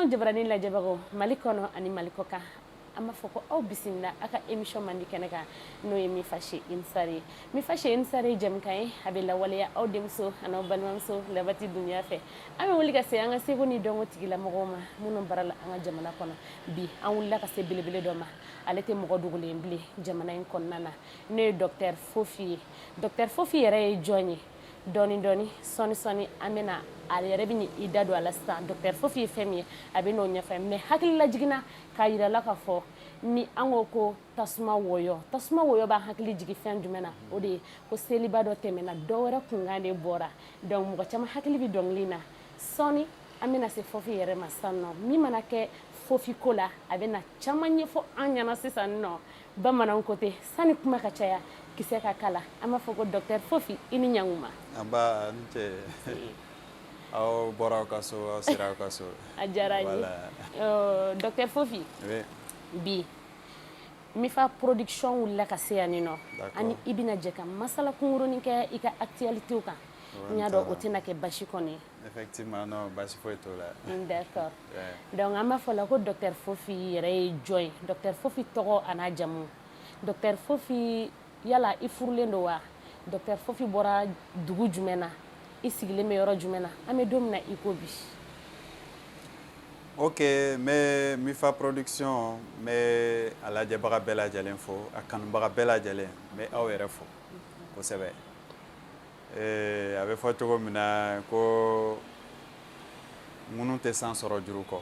Anw jabarani lajɛbagaw Mali kɔnɔ ani Mali kɔ kan, an b'a fɔ ko aw bisimila aw ka émission mandi kɛnɛ kan, n'o ye Mifa chez Insar ye. Mifa chez Insar ye jɛmukan ye, a bɛ lawaleya aw denmuso an'aw balimamuso Labati Dunbiya fɛ. An bɛ wuli ka se an ka seko ni dɔnko tigilamɔgɔw ma minnu baara la an ka jamana kɔnɔ. Bi an wulila ka se belebele dɔ ma, ale tɛ mɔgɔ dogolen bilen jamana in kɔnɔna na, n'o ye docteur Fofi ye. Docteur Fofi yɛrɛ ye jɔn ye? Dɔɔni dɔɔni, sɔɔni sɔɔni, an bɛna a yɛrɛ bɛ i da don a la sisan. Docteur Fofi ye fɛn min ye, a bɛ n'o ɲɛfɔ. Mais hakilila jiginna k'a jira la k'a fɔ ni an ko ko tasuma wɔyɔ, tasuma wɔyɔ b'an hakili jigin fɛn jumɛn na? O de ye ko seliba dɔ tɛmɛna, dɔ wɛrɛ kunkan de bɔra. Donc mɔgɔ caman hakili bɛ dɔnkili na. Sɔɔni an bɛna se Fofi yɛrɛ ma sisan nɔ. Min mana kɛ Fofi ko la, a bɛna caman ɲɛfɔ an ɲɛna sisan nɔ. Bamananw ko ten, sani kuma ka caya, kisɛ ka kala. An b'a fɔ ko docteur Fofi, i ni ɲankuma. Nba, n ce. Aw bɔra aw ka so, aw sera aw ka so. A diyara n ye. Docteur Fofi, bi Mifa Production wulila ka se yan nin nɔ, ani i bɛna jɛ ka masala kunkurunin kɛ i ka actualité kan. N y'a dɔn o tɛna kɛ basi kɔni ye. Effectivement, non, basi foyi t'o la. D'accord. Donc an b'a fɔ la ko docteur Fofi yɛrɛ ye jɔn ye? Docteur Fofi tɔgɔ a n'a jamu. Docteur Fofi, yala i furulen don wa? Docteur Fofi bɔra dugu jumɛn na? I sigilen bɛ yɔrɔ jumɛn na? An bɛ don min na i ko bi. Ok, n bɛ Mifa Production, n bɛ a lajɛbaga bɛɛ lajɛlen fo, a kanubaga bɛɛ lajɛlen, n bɛ aw yɛrɛ fo kosɛbɛ. A bɛ fɔ cogo min na ko ŋunu tɛ san sɔrɔ juru kɔ.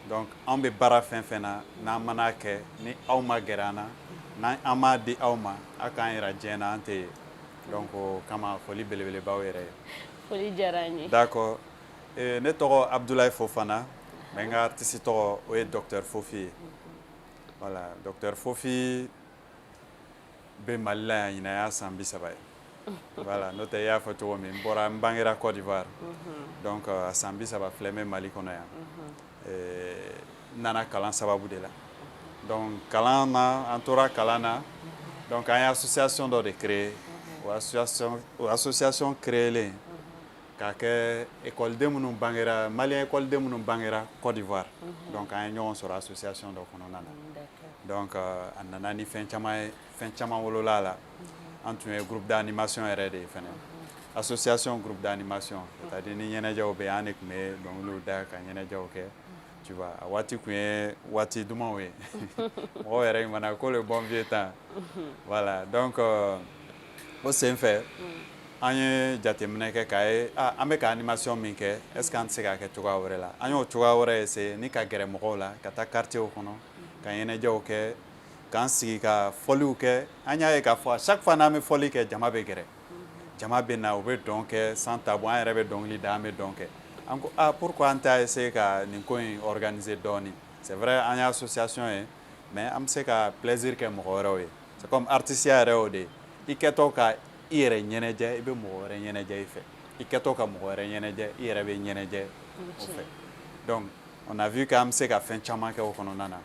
Donc anw bɛ baara fɛn fɛn na, n'an mana kɛ ni aw ma gɛrɛ an na, n'an an m'a di aw ma, aw k'an yira diɲɛ na, an tɛ yen. Donc o kama, foli belebele b'aw yɛrɛ ye. Foli diyara an ye. D'accord. Ne tɔgɔ Abdoulaye Fofana, mais n ka artiste tɔgɔ, o ye docteur Fofi ye. Voilà, docteur Fofi bɛ Mali la yan, ɲinan y'a san 30 ye. Voilà, n'o tɛ, i y'a fɔ cogo min, n bɔra, n bangera Côte d'Ivoire. Donc a san 30 filɛ, n bɛ Mali kɔnɔ yan. N nana kalan sababu de la. Donc kalan na, an tora kalan na. Donc an ye association dɔ de créer. O association créer k'a kɛ école minnu bangera, malien école minnu bangera Côte d'Ivoire. Donc an ye ɲɔgɔn sɔrɔ association dɔ kɔnɔna na. Donc a nana ni fɛn caman ye, fɛn caman wolola a la. An tun ye groupe d'animation yɛrɛ de ye fɛnɛ. Association groupe d'animation, c'est-à-dire ni ɲɛnajɛw bɛ yen, an de tun bɛ dɔnkiliw da ka ɲɛnajɛw kɛ. Tu vois, a waati tun ye waati dumanw ye. Mɔgɔw yɛrɛ mana ko le bon vieux temps. Voilà, donc o sen fɛ, an ye jateminɛ kɛ k'a ye, ah, an bɛ ka animation min kɛ, est ce que an tɛ se k'a kɛ cogoya wɛrɛ la? An y'o cogoya wɛrɛ essayer ni ka gɛrɛ mɔgɔw la, ka taa quartier kɔnɔ, ka ɲɛnajɛw kɛ, k'an sigi ka fɔliw kɛ. An y'a ye k'a fɔ à chaque fois n'an bɛ fɔli kɛ, jama bɛ gɛrɛ. Jama bɛ na, u bɛ dɔn kɛ sans tabou. An yɛrɛ bɛ dɔnkili da, an bɛ dɔn kɛ. An ko, ah, pourquoi an t'a essayer ka nin ko in organiser dɔɔni? C'est vrai, an ye association ye, mais an bɛ se ka plaisir kɛ mɔgɔ wɛrɛw ye. C'est comme artiste yɛrɛ y'o de ye. I kɛtɔ ka i yɛrɛ ɲɛnajɛ, i bɛ mɔgɔ wɛrɛ ɲɛnajɛ i fɛ. I kɛtɔ ka mɔgɔ wɛrɛ ɲɛnajɛ, i yɛrɛ bɛ ɲɛnajɛ o fɛ. Donc on a vu k'an bɛ se ka fɛn caman kɛ o kɔnɔna na.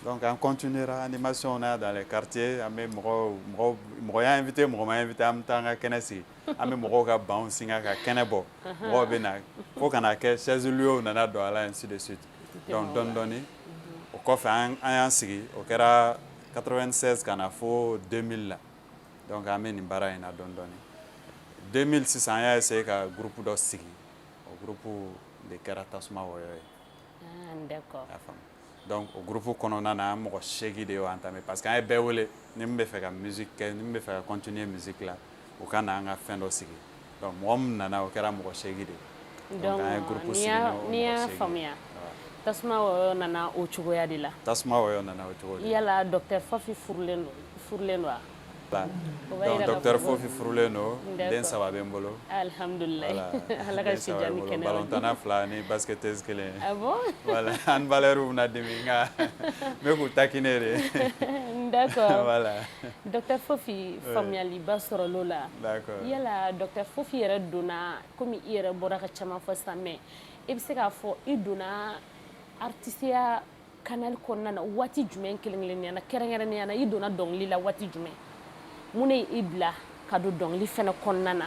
Donc an continuera animation na dans les quartiers. An bɛ mɔgɔw, mɔgɔw, mɔgɔ y'an invité, mɔgɔ ma invité, an bɛ taa an ka kɛnɛ sigi. An bɛ mɔgɔw ka banw singa ka kɛnɛ bɔ. Mɔgɔw bɛ na fo ka na kɛ chaise louées nana don a la, ainsi de suite. Donc dɔɔni dɔɔni, o kɔfɛ an y'an sigi, o kɛra 96 ka na fo 2000 la. Donc an bɛ nin baara in na dɔɔni dɔɔni. 2000 sisan, an y'a essayer ka groupe dɔ sigi. O groupe de kɛra Tasuma Wɔyɔ ye. Ah, d'accord. I y'a faamu. Donc o groupe kɔnɔna na, an mɔgɔ 8 de y'o entamé, parce que an ye bɛɛ wele, ni min bɛ fɛ ka musique kɛ, ni min bɛ fɛ ka continuer musique la, u ka na an ka fɛn dɔ sigi. Donc mɔgɔ min nana, o kɛra mɔgɔ 8 de ye. Donc an ye groupe sigi n'o n'i mɔgɔ y'a 8 ye. Faamuya, Tasuma Wɔyɔ nana o cogoya de la. Tasuma Wɔyɔ nana o cogo de la. Yala docteur Fofi furulen don, furulen don wa? O b'a Donc yira k'a docteur fɔ ko Fofi furulen don, den 3 bɛ n bolo. Alhamdulilayi. Voilà, Ala ka den si 3 jan bɛ n ni bolo. kɛnɛya di. Balontanna 2 ni basketteuse kelen. Ah bon? Voilà, an valeur bɛna dimi nka n bɛ k'u taquiner de. D'accord. Voilà. Docteur Fofi, faamuyaliba sɔrɔla o la. D'accord. Yala docteur Fofi yɛrɛ donna, komi i yɛrɛ bɔra ka caman fɔ sisan, mais i bɛ se k'a fɔ i donna artisiya canal kɔnɔna na waati jumɛn kelen kelenniya na, kɛrɛnkɛrɛnnenya na, i donna dɔnkili la waati jumɛn? Mun de y'i bila ka don dɔnkili fɛnɛ kɔnɔna na?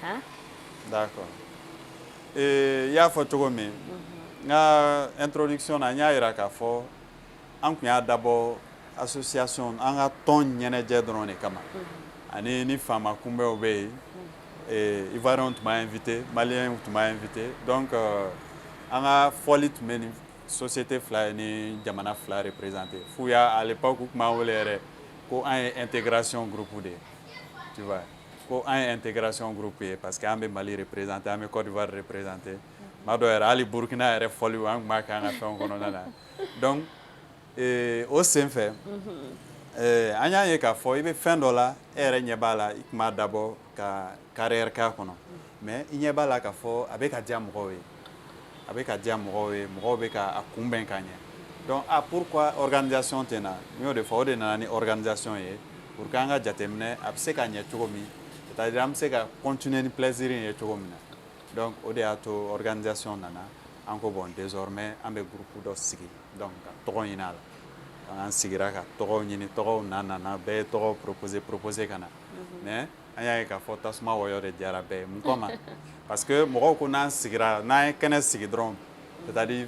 Han? D'accord. I y'a fɔ cogo min, N ka introduction na, n y'a jira k'a fɔ an tun y'a dabɔ association, an ka tɔn ɲɛnajɛ dɔrɔn de kama. Ani ni faama kunbɛnw bɛ yen, Ivoiriens tun b'an invité, Maliens tun b'an invité. Donc an ka fɔli tun bɛ nin société fila ye ni jamana fila représenté. F'u y'a, à l'époque, u tun b'an wele yɛrɛ ko an ye intégration groupe de ye, tu vois, ko an ye intégration groupe ye parce que an bɛ Mali représenté, an bɛ Côte d'Ivoire représenté. Tuma dɔw yɛrɛ, hali Burukina yɛrɛ fɔli, an tun b'a kɛ an ka fɛnw kɔnɔna na. Donc o sen fɛ, an y'a ye k'a fɔ i bɛ fɛn dɔ la, e yɛrɛ ɲɛ b'a la, i tun b'a dabɔ ka carrière k'a kɔnɔ, mais i ɲɛ b'a la k'a fɔ a bɛ ka diya mɔgɔw ye, a bɛ ka diya mɔgɔw ye, mɔgɔw bɛ ka a kunbɛn ka ɲɛ. Donc ah, pourquoi organisation tɛ na? N y'o de fɔ, o de nana ni organisation ye pour que an ka jateminɛ a bɛ se ka ɲɛ cogo min, c'est à dire an bɛ se ka continuer ni plaisir in ye cogo min na. Donc o de y'a to organisation nana. An ko bon, désormais an bɛ groupe dɔ sigi, donc ka tɔgɔ ɲini a la. An sigira ka tɔgɔw ɲini, tɔgɔw nana, bɛɛ ye tɔgɔ proposer ka na, mais an y'a ye k'a fɔ Tasuma Wɔyɔ de diyara bɛɛ ye. Mun kama? Parce que mɔgɔw ko n'an sigira, n'an ye kɛnɛ sigi dɔrɔn, c'est à dire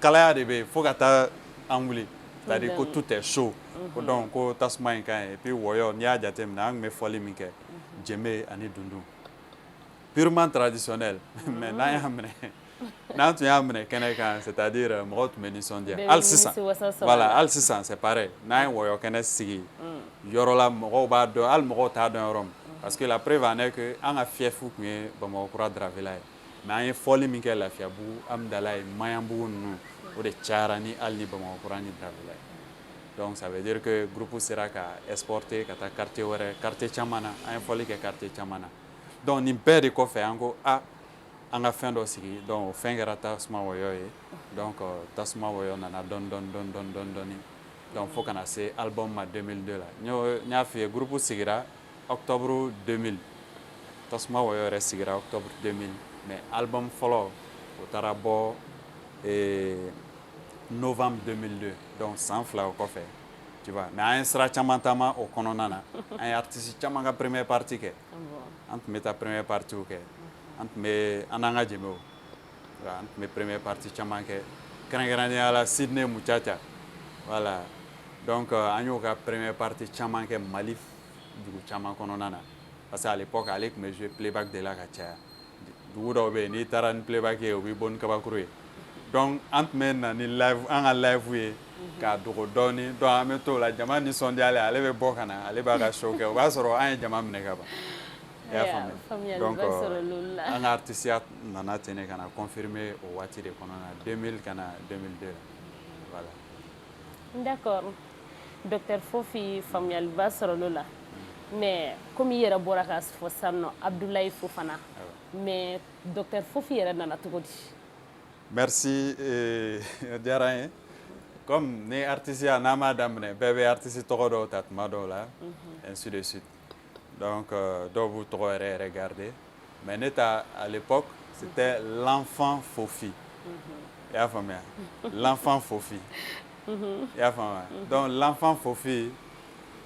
kalaya de bɛ yen fo ka taa an wuli, c'est à dire ko tout est chaud, ko donc ko tasuma in ka ɲi. Et puis wɔyɔ, n'i y'a jateminɛ, an tun bɛ fɔli min kɛ, jenbe ani dundun, purement traditionnel, mais n'an y'a minɛ, n'an tun y'a minɛ kɛnɛ kan, c'est à dire mɔgɔw tun bɛ nisɔndiya. Hali sisan, voilà, hali sisan c'est pareil. N'an ye wɔyɔ kɛnɛ sigi yɔrɔ la, mɔgɔw b'a dɔn, hali mɔgɔw t'a dɔn yɔrɔ min, parce que la preuve en est que an ka fief tun ye Bamakɔ Kura Dravela ye, mais an ye fɔli min kɛ Lafiyabugu, Amidalayi, Maɲanbugu ninnu, o de cayara ni hali ni Bamakɔ Kura ni Dravela ye. Donc ça veut dire que groupe sera ka exporter ka taa quartier wɛrɛ, quartier caman na. An ye fɔli kɛ quartier caman na. Donc nin bɛɛ de kɔfɛ, an ko a an ka fɛn dɔ sigi. Donc o fɛn kɛra Tasuma Wɔyɔ ye. Donc Tasuma Wɔyɔ nana dɔɔni dɔɔni dɔɔni dɔɔni dɔɔni dɔɔni, donc fo kana se album ma 2002 la. N y'a f'i ye, groupe sigira octobre 2000, Tasuma Wɔyɔ yɛrɛ sigira octobre 2000, mais album fɔlɔ, o taara bɔ novembre 2002, donc san 2 o kɔfɛ, tu vois. Mais an ye sira caman taama o kɔnɔna na. An ye artiste caman ka première partie kɛ. An tun bɛ taa première partie kɛ, an tun bɛ an n'an ka jenbew, an tun bɛ première partie caman kɛ, kɛrɛnkɛrɛnnenya la Sidney Muchacha, voilà. Donc an y'o ka première partie caman kɛ Mali dugu caman kɔnɔna na, parce que à l'époque ale tun bɛ jouer playback de la ka caya. Dugu dɔw bɛ yen, n'i taara ni playback ye, u b'i bɔ ni kabakuru ye. Donc an tun bɛ na ni live, an ka live ye k'a dogo dɔɔni. Donc an bɛ t'o la, jama nisɔndiyalen, ale bɛ bɔ ka na, ale b'a ka show kɛ, o b'a sɔrɔ an ye jama minɛ ka ban. I y'a faamuya? Donc an ka artisiya nana ten de ka na confirmer o waati de kɔnɔna na, 2000 ka na 2002 la, voilà. D'accord, docteur Fofi, faamuyaliba sɔrɔla o la. Mais komi i yɛrɛ bɔra ka fɔ sisan nɔ, Abdoulaye Fofana, mais docteur Fofi yɛrɛ nana cogo di? Merci, o diyara n ye. Comme ni artisiya n'an b'a daminɛ, bɛɛ bɛ artiste tɔgɔ dɔw ta tuma dɔw la, ainsi de suite. Donc dɔw b'u tɔgɔ yɛrɛ yɛrɛ garder, mais ne ta, à l'époque, c'était l'enfant Fofi. I y'a faamuya? L'enfant Fofi, i y'a faamuya? Donc l'enfant Fofi,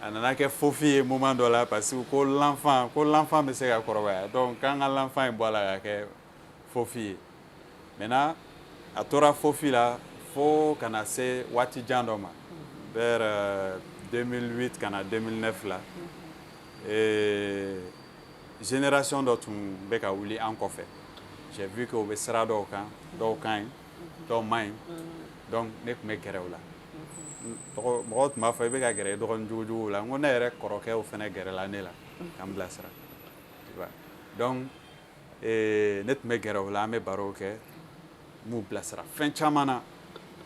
a nana kɛ Fofi ye moment dɔ la, parce que ko l'enfant, ko l'enfant bɛ se ka kɔrɔbaya, donc k'an ka l'enfant in bɔ a la ka kɛ Fofi ye. Maintenant a tora Fofi la fo ka na se waati jan dɔ ma, vers 2008 ka na 2009 la. Et génération dɔ tun bɛ ka wuli an kɔfɛ. J'ai vu que u bɛ sira dɔw kan, dɔw ka ɲi, dɔw man ɲi. Donc ne tun bɛ gɛrɛ u la. Mɔgɔw tun b'a fɔ i bɛ ka gɛrɛ i dɔgɔnin jugujuguw la. N ko ne yɛrɛ kɔrɔkɛw fana gɛrɛla ne la ka n bilasira, tu vois. Donc ne tun bɛ gɛrɛ u la, an bɛ barow kɛ, n b'u bilasira fɛn caman na,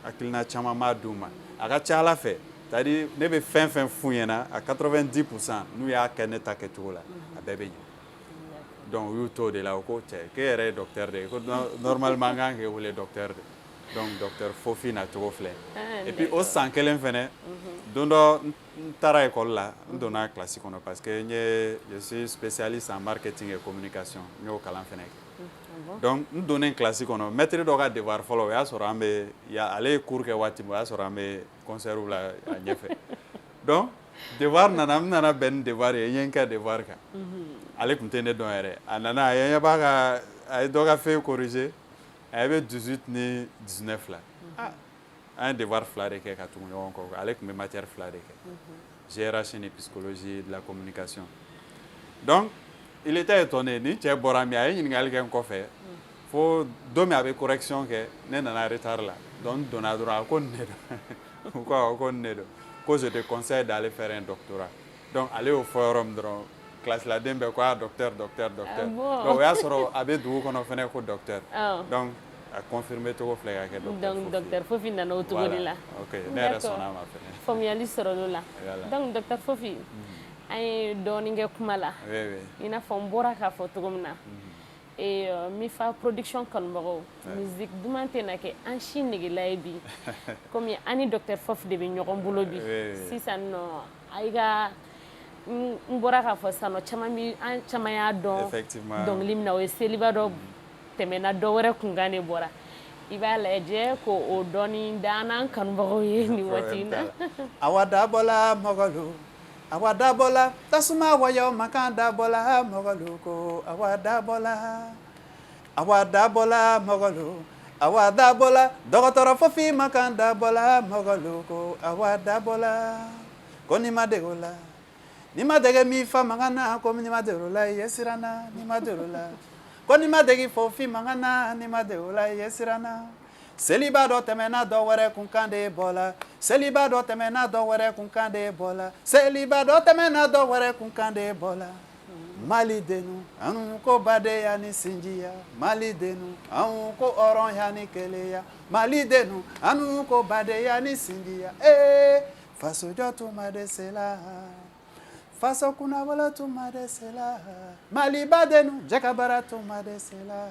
hakilina caman b'a d'u ma. A ka ca Ala fɛ, c'est à dire ne bɛ fɛn fɛn f'u ɲɛna, à 90 %, n'u y'a kɛ ne ta kɛcogo la, a bɛɛ bɛ ɲɛ. Donc u y'u to o de la, u ko cɛ, k'e yɛrɛ ye docteur de ye, ko normalement an kan k'e wele docteur de. Donc docteur Fofi nacogo filɛ. Et puis o san kelen fɛnɛ, don dɔ n taara école la, n donna classe kɔnɔ, parce que n ye, je suis spécialiste en marketing et communication, n y'o kalan fɛnɛ kɛ. Donc n donnen classe kɔnɔ, maître dɔ ka devoir fɔlɔ, o y'a sɔrɔ an bɛ ale ye cours kɛ waati min, o y'a sɔrɔ an bɛ concert la a ɲɛfɛ. Donc devoir nana, n nana bɛn ni devoir ye, n ye n kɛ devoir kan. Ale tun tɛ ne dɔn yɛrɛ. A nana, a ye ɲɛ b'a ka, a ye dɔ ka feuille corriger. A bɛ 18 ni 19 la. Ah, an ye devoir fila de kɛ ka tugu ɲɔgɔn kɔ. Ale tun bɛ matière fila de kɛ, GRH ni psychologie de la communication. Donc il était étonné, ni cɛ bɔra min, a ye ɲininkali kɛ n kɔfɛ fo don min a bɛ correction kɛ, ne nana retard la. Donc n donna dɔrɔn, a ko nin de don. U ko awɔ, ko nin de don, ko je te conseille d'aller faire un doctorat. Donc ale y'o fɔ yɔrɔ min dɔrɔn, classe la den bɛɛ ko ah, docteur, docteur, docteur. Ah bon? Donc o y'a sɔrɔ a bɛ dugu kɔnɔ fɛnɛ ko docteur. Ah. Donc a confirmé cogo filɛ ka kɛ docteur. Donc Fofi. Docteur Fofi nana o cogo de la. Voilà. Ok, ne yɛrɛ sɔnna a ma fɛnɛ. Faamuyali sɔrɔla o la. Voilà. Donc docteur Fofi, an ye dɔɔnin kɛ kuma la. Oui. I n'a fɔ n bɔra k'a fɔ cogo min na, et Mifa Production kanubagaw, musique duman tɛna kɛ an si negela ye bi, komi an ni docteur Fofi de bɛ ɲɔgɔn bolo bi. Oui. Sisan nɔ, a i ka n bɔra k'a fɔ sisan nɔ, caman bi an caman y'a dɔn dɔnkili min na, o ye seliba dɔ tɛmɛna, dɔ wɛrɛ kunkan de bɔra. I b'a lajɛ ko o dɔɔni da an n'an kanubagaw ye nin waati in na. Awa dabɔla mɔgɔlu, awa dabɔla tasuma wɔyɔ makan dabɔla mɔgɔlu ko awa dabɔla, awa dabɔla mɔgɔlu, awa dabɔla dɔgɔtɔrɔ Fofi makan dabɔla mɔgɔlu ko awa dabɔla ko ni ma dege o la, ni ma dege min fa mankan na, ko ni ma dege o la, i ye siran na, ni ma dege o la, ko ni ma dege Fofi mankan na, ni ma dege o la, i ye siran na. Seliba dɔ tɛmɛna, dɔ wɛrɛ kunkan de bɔla. Seliba dɔ tɛmɛna, dɔ wɛrɛ kunkan de bɔla. Seliba dɔ tɛmɛna, dɔ wɛrɛ kunkan de bɔla. Mali denu, anw ko badenya ni sinjiya. Mali denu, anw ko hɔrɔnya ni kelenya. Mali denu, anw ko badenya ni sinjiya. Ee, fasojɔ tuma de sela, faso kunnawolo tuma de sela. Maliba denu, jɛ ka baara tuma de sela.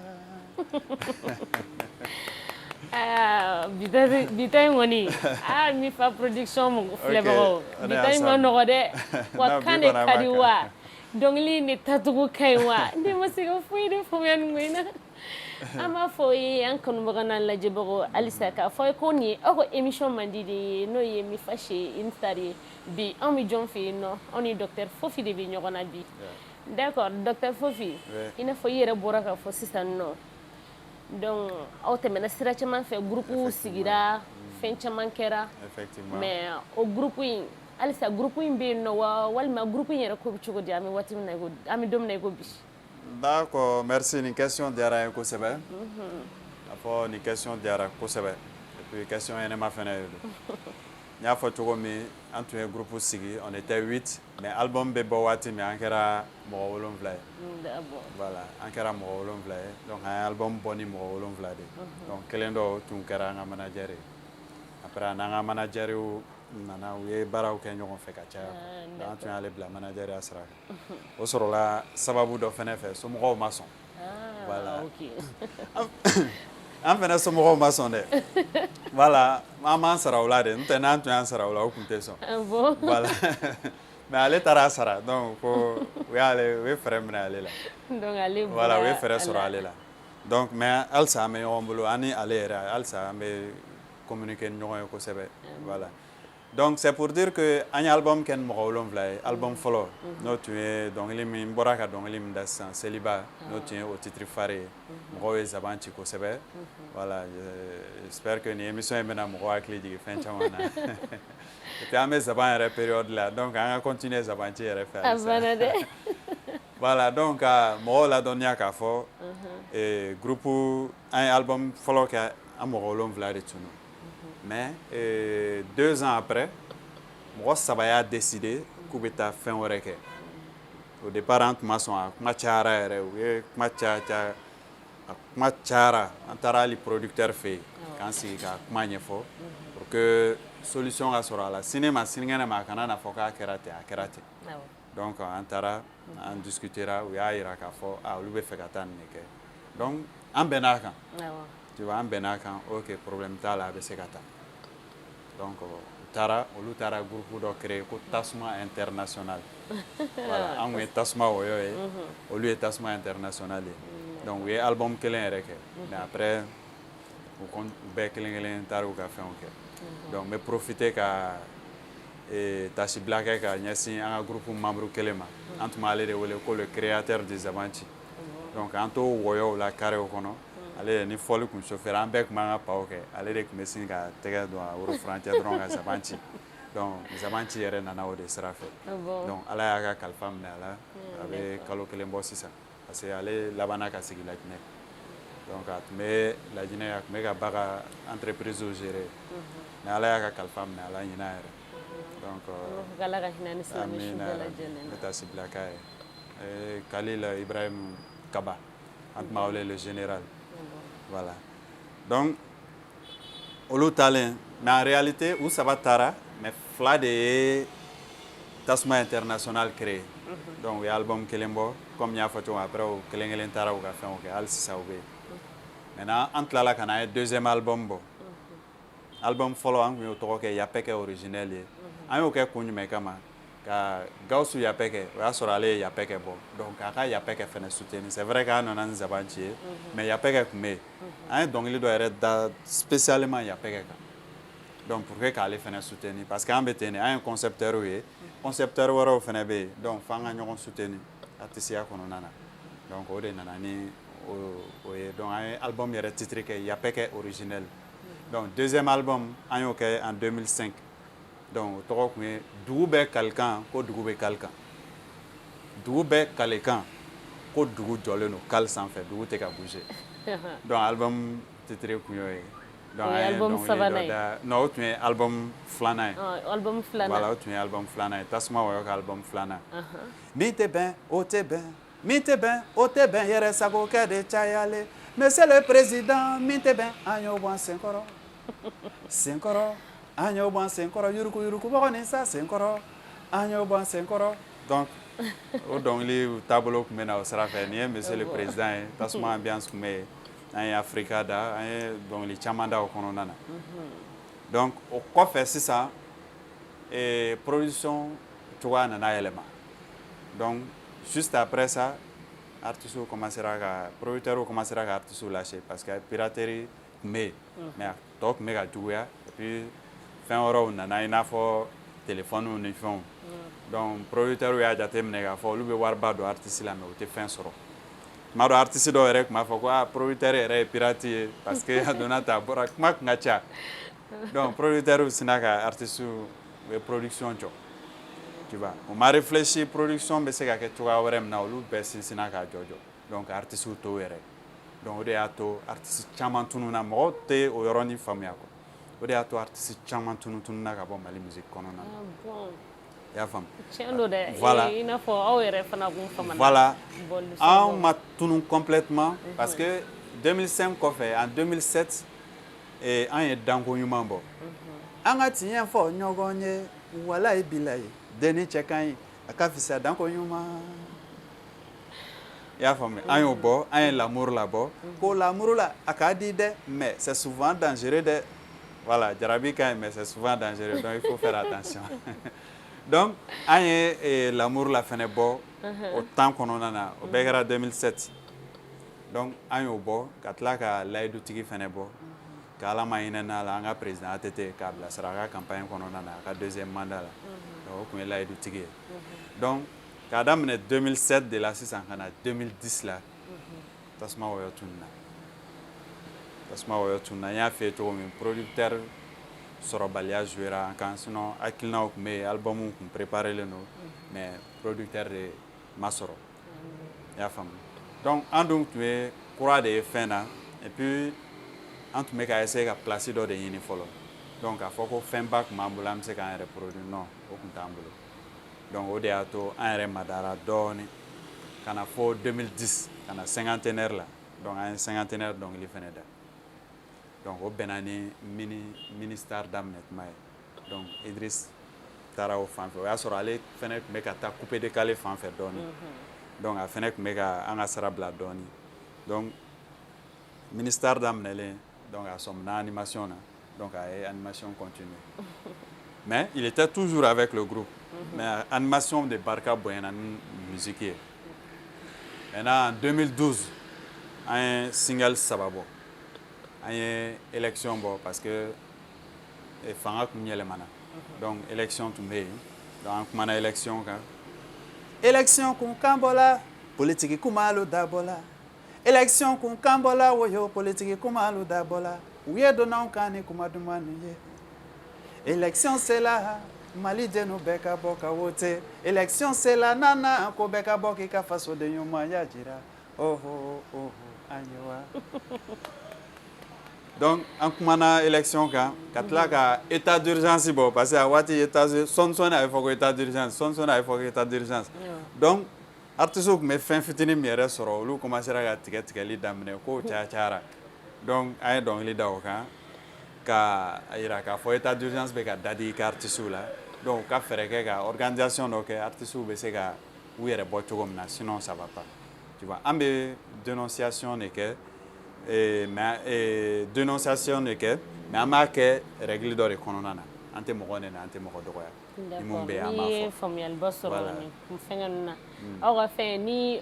Ah, bi ta in kɔni, ah, Mifa Production mɔgɔ filɛbagaw, on bi est ta in ma ensemble. nɔgɔ dɛ. Wa Non, kan bi de kɔni an ka b'a di kan. wa dɔnkili in de tacogo ka ɲi wa ne ma se ka foyi de faamuya nin ko in na. An b'a fɔ ye an kanubaga n'an lajɛbagaw halisa k'a fɔ ye ko nin ye aw ka émission mandi de ye, n'o ye Mifa chez une star ye. Bi anw bɛ jɔn fɛ yen nɔ? Anw ni docteur Fofi de bɛ ɲɔgɔn na bi. D'accord, docteur Fofi, i n'a fɔ i yɛrɛ bɔra k'a fɔ sisan nɔ, donc aw tɛmɛna sira caman fɛ, groupe sigira, fɛn caman kɛra. Mais o groupe in, halisa groupe in bɛ yen nɔ wa, walima groupe in yɛrɛ ko bɛ cogo di, an bɛ waati min na i ko an bɛ don min na i ko bi? D'accord, merci. Nin question diyara n ye kosɛbɛ. A fɔ nin question diyara kosɛbɛ. Et puis question ɲɛnɛma fɛnɛ de don. N y'a fɔ cogo min, an tun ye groupe sigi, on était 8, mais album bɛ bɔ waati min, an kɛra mɔgɔ 7 ye. Voilà, an kɛra mɔgɔ 7 ye. Donc an ye album bɔ ni mɔgɔ 7 de ye. Donc kelen dɔw tun kɛra an ka manager ye. Après a n'an ka manager nana, u ye baaraw kɛ ɲɔgɔn fɛ ka caya. Donc an tun y'ale bila manager ya sira kan. O sɔrɔla sababu dɔ fɛnɛ fɛ, somɔgɔw ma sɔn. Voilà. An fɛnɛ somɔgɔw ma sɔn dɛ. Voilà, an m'an sara o la de. N'o tɛ n'an tun y'an sara o la, o tun tɛ sɔn. Ah bon? Voilà. Mais ale taara sara, donc ko u y'ale, u ye fɛɛrɛ minɛ ale la. Donc ale Voilà, u ye bɔra fɛɛrɛ a sɔrɔ la. ale la. Donc mais halisa an bɛ ɲɔgɔn bolo, an ni ale yɛrɛ, halisa an bɛ communiquer ni ɲɔgɔn ye kosɛbɛ. Voilà. Donc c'est pour dire que an ye album kɛ ni mɔgɔ 7 ye. Album fɔlɔ, n'o tun ye dɔnkili min n bɔra ka dɔnkili min da sisan, Seliba, n'o tun ye o titre phare ye. Mɔgɔw ye zaban ci kosɛbɛ. Voilà, j'espère que nin émission in bɛna mɔgɔw hakili jigin fɛn caman na. Et puis an bɛ zaban yɛrɛ période la, donc an ka continuer zaban ci yɛrɛ fɛ A halisa. banna dɛ. Voilà, donc ka mɔgɔw ladɔnniya k'a fɔ groupe an ye album fɔlɔ kɛ, an mɔgɔ 7 de tun don. Mais 2 ans après, mɔgɔ saba y'a décidé k'u bɛ taa fɛn wɛrɛ kɛ. Au départ an tun ma sɔn, a kuma cayara yɛrɛ, u ye kuma caya caya, a kuma cayara, an taara hali producteur fɛ yen k'an sigi ka kuma ɲɛfɔ pour que solution ka sɔrɔ a la, sini ma sinikɛnɛ ma, a kana na fɔ k'a kɛra ten, a kɛra ten. Donc an taara, an discutera, u y'a yira k'a fɔ ah, olu bɛ fɛ ka taa nin de kɛ. Donc an bɛnn'a kan. Tu vois, an bɛnn'a kan, ok, problème t'a la, a bɛ se ka taa. Donc u taara, olu taara groupe dɔ créer ko Tasuma International. Voilà, an kun ye Tasuma Wɔyɔ ye, olu ye Tasuma International ye. Donc u ye album kelen yɛrɛ kɛ, mais après u bɛɛ kelen kelen taara u ka fɛnw kɛ. Donc n bɛ profiter ka tasibila kɛ ka ɲɛsin an ka groupe membre kelen ma. An tun b'ale de wele ko le créateur du Zabanci. Donc an t'o wɔyɔw la carré kɔnɔ. Ale ni fɔli kun chauffeur, an bɛɛ tun b'an ka paw kɛ, ale de tun bɛ sin ka tɛgɛ don a woro furancɛ dɔrɔn ka zaban ci. Donc zaban ci yɛrɛ nana o de sira fɛ. Donc Ala y'a ka kalifa minɛ a la, a bɛ kalo 1 bɔ sisan, parce que ale labanna ka sigi Lajinɛ. Donc a tun bɛ Lajinɛ, a tun bɛ ka ba ka entreprise gérer, mais Ala y'a ka kalifa minɛ a la ɲinan yɛrɛ. Donc Ala ka hinɛ ni silamɛ su bɛɛ lajɛlen na. Ne ta sibila k'a ye Khalil Ibrahim Kaba, an tun b'a wele le général. Voilà, donc olu taalen, mais en réalité u saba taara, mais fila de ye Tasuma International créé. Donc u ye album kelen bɔ comme n y'a fɔ cogo min. Après u kelen kelen taara u ka fɛnw kɛ, hali sisan u bɛ yen. Maintenant an tilala ka na, an ye deuxième album bɔ. Album fɔlɔ, an tun y'o tɔgɔ kɛ Yapɛkɛ originel ye. An y'o kɛ kun jumɛn kama? Ka Gawusu Yapɛkɛ, o y'a sɔrɔ ale ye Yapɛkɛ bɔ, donc k'a ka Yapɛkɛ fɛnɛ soutenir. C'est vrai k'an nana ni zaban ci ye, mais Yapɛkɛ tun bɛ yen. An ye dɔnkili dɔ yɛrɛ da spécialement Yapɛkɛ kan, donc pour que k'ale fɛnɛ soutenir, parce que an bɛ ten de, an ye concepteur ye, concepteur wɛrɛw fɛnɛ bɛ yen, donc f'an ka ɲɔgɔn soutenir artisiya kɔnɔna na. Donc o de nana ni o ye. Donc an ye album yɛrɛ titre kɛ Yapɛkɛ originel. Donc deuxième album, an y'o kɛ en 2005. Donc o tɔgɔ tun ye Dugu bɛɛ kalikan ko dugu bɛ kali kan, dugu bɛɛ kalikan ko dugu jɔlen don kali sanfɛ, dugu tɛ ka bouger. Donc album titre tun y'o ye. Donc O ye an ye album dɔnkili sabanan dɔ ye. da. Non, o tun ye album filanan ye. Album filanan. Voilà, o tun ye album filanan ye, Tasuma Wɔyɔ ka album filanan. Min tɛ bɛn, o tɛ bɛn, min tɛ bɛn, o tɛ bɛn, yɛrɛ sagokɛ de cayalen. Monsieur le président, min tɛ bɛn, an y'o bɔ an senkɔrɔ, senkɔrɔ, an y'o bɔ an senkɔrɔ, yuruku yurukubɔgɔ ni sa senkɔrɔ, an y'o bɔ an senkɔrɔ. Donc o dɔnkili taabolo tun bɛ na o sira fɛ. Nin ye monsieur le président ye, Tasuma ambiance tun bɛ yen, an ye Afrika da, an ye dɔnkili caman da o kɔnɔna na. Donc o kɔfɛ sisan, production cogoya nana yɛlɛma. Donc juste après ça, artistes commencera ka, producteurs commencera ka artistes lâcher, parce que piraterie tun bɛ yen, mais a tɔ tun bɛ ka juguya. Et puis fɛn wɛrɛw nana, i n'a fɔ téléphone ni fɛnw. Donc producteurs y'a jateminɛ k'a fɔ olu bɛ wariba don artiste la, mais u tɛ fɛn sɔrɔ. Tuma dɔ, artiste dɔw yɛrɛ tun b'a fɔ ko ah, producteur yɛrɛ ye pirate ye, parce que a donna tan, a bɔra, kuma tun ka ca. Donc producteurs sinna ka artiste, u ye production jɔ, tu vois. U ma réfléchi production bɛ se ka kɛ cogoya wɛrɛ min na, olu bɛɛ sinsinna k'a jɔ jɔ, donc artistes to yɛrɛ. Donc o de y'a to artiste caman tununna. Mɔgɔw tɛ o yɔrɔnin faamuya quoi. O de y'a to artiste caman tunu tununna ka bɔ Mali musique kɔnɔna na. Ah bon. I y'a faamu? Tiɲɛ don dɛ. Voilà. I n'a fɔ aw yɛrɛ fana kun famana. Voilà. Bɔli Anw sɔngɔ. ma tunu complètement, parce que 2005 kɔfɛ, en 2007, an ye danko ɲuman bɔ. An ka tiɲɛ fɔ ɲɔgɔn ye, walayi bilayi, denni cɛ ka ɲi, a ka fisa danko ɲuman. I y'a faamu? An y'o bɔ, an ye l'amour labɔ, ko l'amour la a ka di dɛ, mais c'est souvent dangereux dɛ. Voilà, jarabi ka ɲi, mais c'est souvent dangereux, donc il faut faire attention. Donc an ye l'amour la fɛnɛ bɔ o temps kɔnɔna na, o bɛɛ kɛra 2007. Donc an y'o bɔ ka tila ka layidutigi fɛnɛ bɔ, ka Ala ma hinɛ n'a la, an ka président ATT k'a bilasira a ka campagne kɔnɔna na, a ka deuxième mandat la. Donc o tun ye layidutigi ye. Donc k'a daminɛ 2007 de la sisan ka na 2010 la, Tasuma Wɔyɔ tununna. Tasuma Wɔyɔ tununna, n y'a f'i ye cogo min, producteur sɔrɔbaliya jouera an kan. Sinon hakilinaw tun bɛ yen, album tun préparé len don, mais producteur de ma sɔrɔ, i y'a faamu? Donc an dun tun ye kura de ye fɛn na, et puis an tun bɛ ka essayer ka place dɔ de ɲini fɔlɔ. Donc k'a fɔ ko fɛnba tun b'an bolo, an bɛ se k'an yɛrɛ produire, non, o tun t'an bolo. Donc o de y'a to an yɛrɛ madara dɔɔni ka na fo 2010, ka na cinquantenaire la. Donc an ye cinquantenaire dɔnkili fɛnɛ da. Donc o bɛnna ni mini ministère daminɛ tuma ye. Donc Idriss taara o fan fɛ, o y'a sɔrɔ ale fɛnɛ tun bɛ ka taa coupé décalé fan fɛ dɔɔni. Donc a fɛnɛ tun bɛ ka an ka sira bila dɔɔni. Donc ministère daminɛlen, donc a sɔmina animation na, donc a ye animation continuer, mais il était toujours avec le groupe, mais animation de barika bonyana ni musique ye. Maintenant, en 2012, an ye single saba bɔ, an ye élection bɔ, parce que fanga tun yɛlɛmana, donc élection tun bɛ yen. Donc an kumana élection kan, élection kun kan bɔla, politique kumalu dabɔla. Élection kun kan bɔla, woyo, politiki kumalu dabɔla, u ye donnanw kan ni kuma duman ye. Élection sela, Mali dennu bɛɛ ka bɔ ka wote. Élection sela, nana ko bɛɛ ka bɔ k'i ka fasoden ɲumanya jira. Oho, oho, an ye wa. Donc an kumana élection kan, ka tila ka état d'urgence bɔ, parce que a waati état sɔɔni sɔɔni a bɛ fɔ ko état d'urgence, sɔɔni sɔɔni a bɛ fɔ ko état d'urgence. Donc artistes tun bɛ fɛn fitinin min yɛrɛ sɔrɔ, olu commencera ka tigɛ tigɛli daminɛ, kow caya cayara. Donc an ye dɔnkili da o kan ka a yira k'a fɔ état d'urgence bɛ ka dadigi kɛ artistes la. Donc u ka fɛɛrɛ kɛ ka organisation dɔ kɛ, artistes bɛ se ka u yɛrɛ bɔ cogo min na, sinon ça va pas, tu vois. An bɛ dénonciation de kɛ, mais dénonciation de kɛ, mais an b'a kɛ règle dɔ de kɔnɔna na. An tɛ mɔgɔ nɛni, an tɛ mɔgɔ dɔgɔya. Ni mun bɛ yen, an b'a N'i ye fɔ. Faamuyaliba sɔrɔ nin fɛngɛ ninnu na, aw ka fɛn ni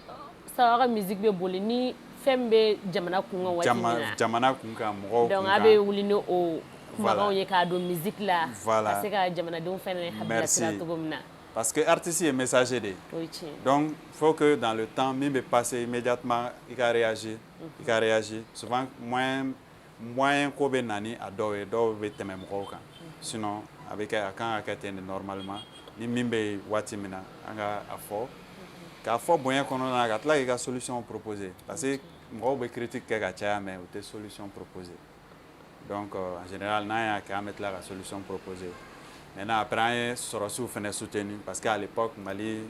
sa, aw ka musique bɛ boli ni fɛn min bɛ jamana kun kan waati min na. Jamana kun kan, mɔgɔw Donc kun a kan. Bɛ wuli ni o kumakanw ye k'a don musique la, ka se ka jamanadenw fɛnɛ bilasira cogo min na. Parce que artiste ye messager de ye. O ye tiɲɛ. Donc faut que dans le temps min bɛ passer, immédiatement i ka réagir, i ka réagir. Souvent moyen ko bɛ na ni a dɔw ye, dɔw bɛ tɛmɛ mɔgɔw kan. Sinon a bɛ kɛ, a kan ka kɛ ten de normalement. Ni min bɛ yen waati min na, an ka a fɔ, k'a fɔ bonya kɔnɔna na, ka tila k'i ka solution proposer, parce que mɔgɔw bɛ critique kɛ ka caya, mais u tɛ solution proposer. Donc en général, n'an y'a kɛ, an bɛ tila ka solution proposer. Maintenant, après, an ye sɔrɔsiw fana soutenu, parce que à l'époque Mali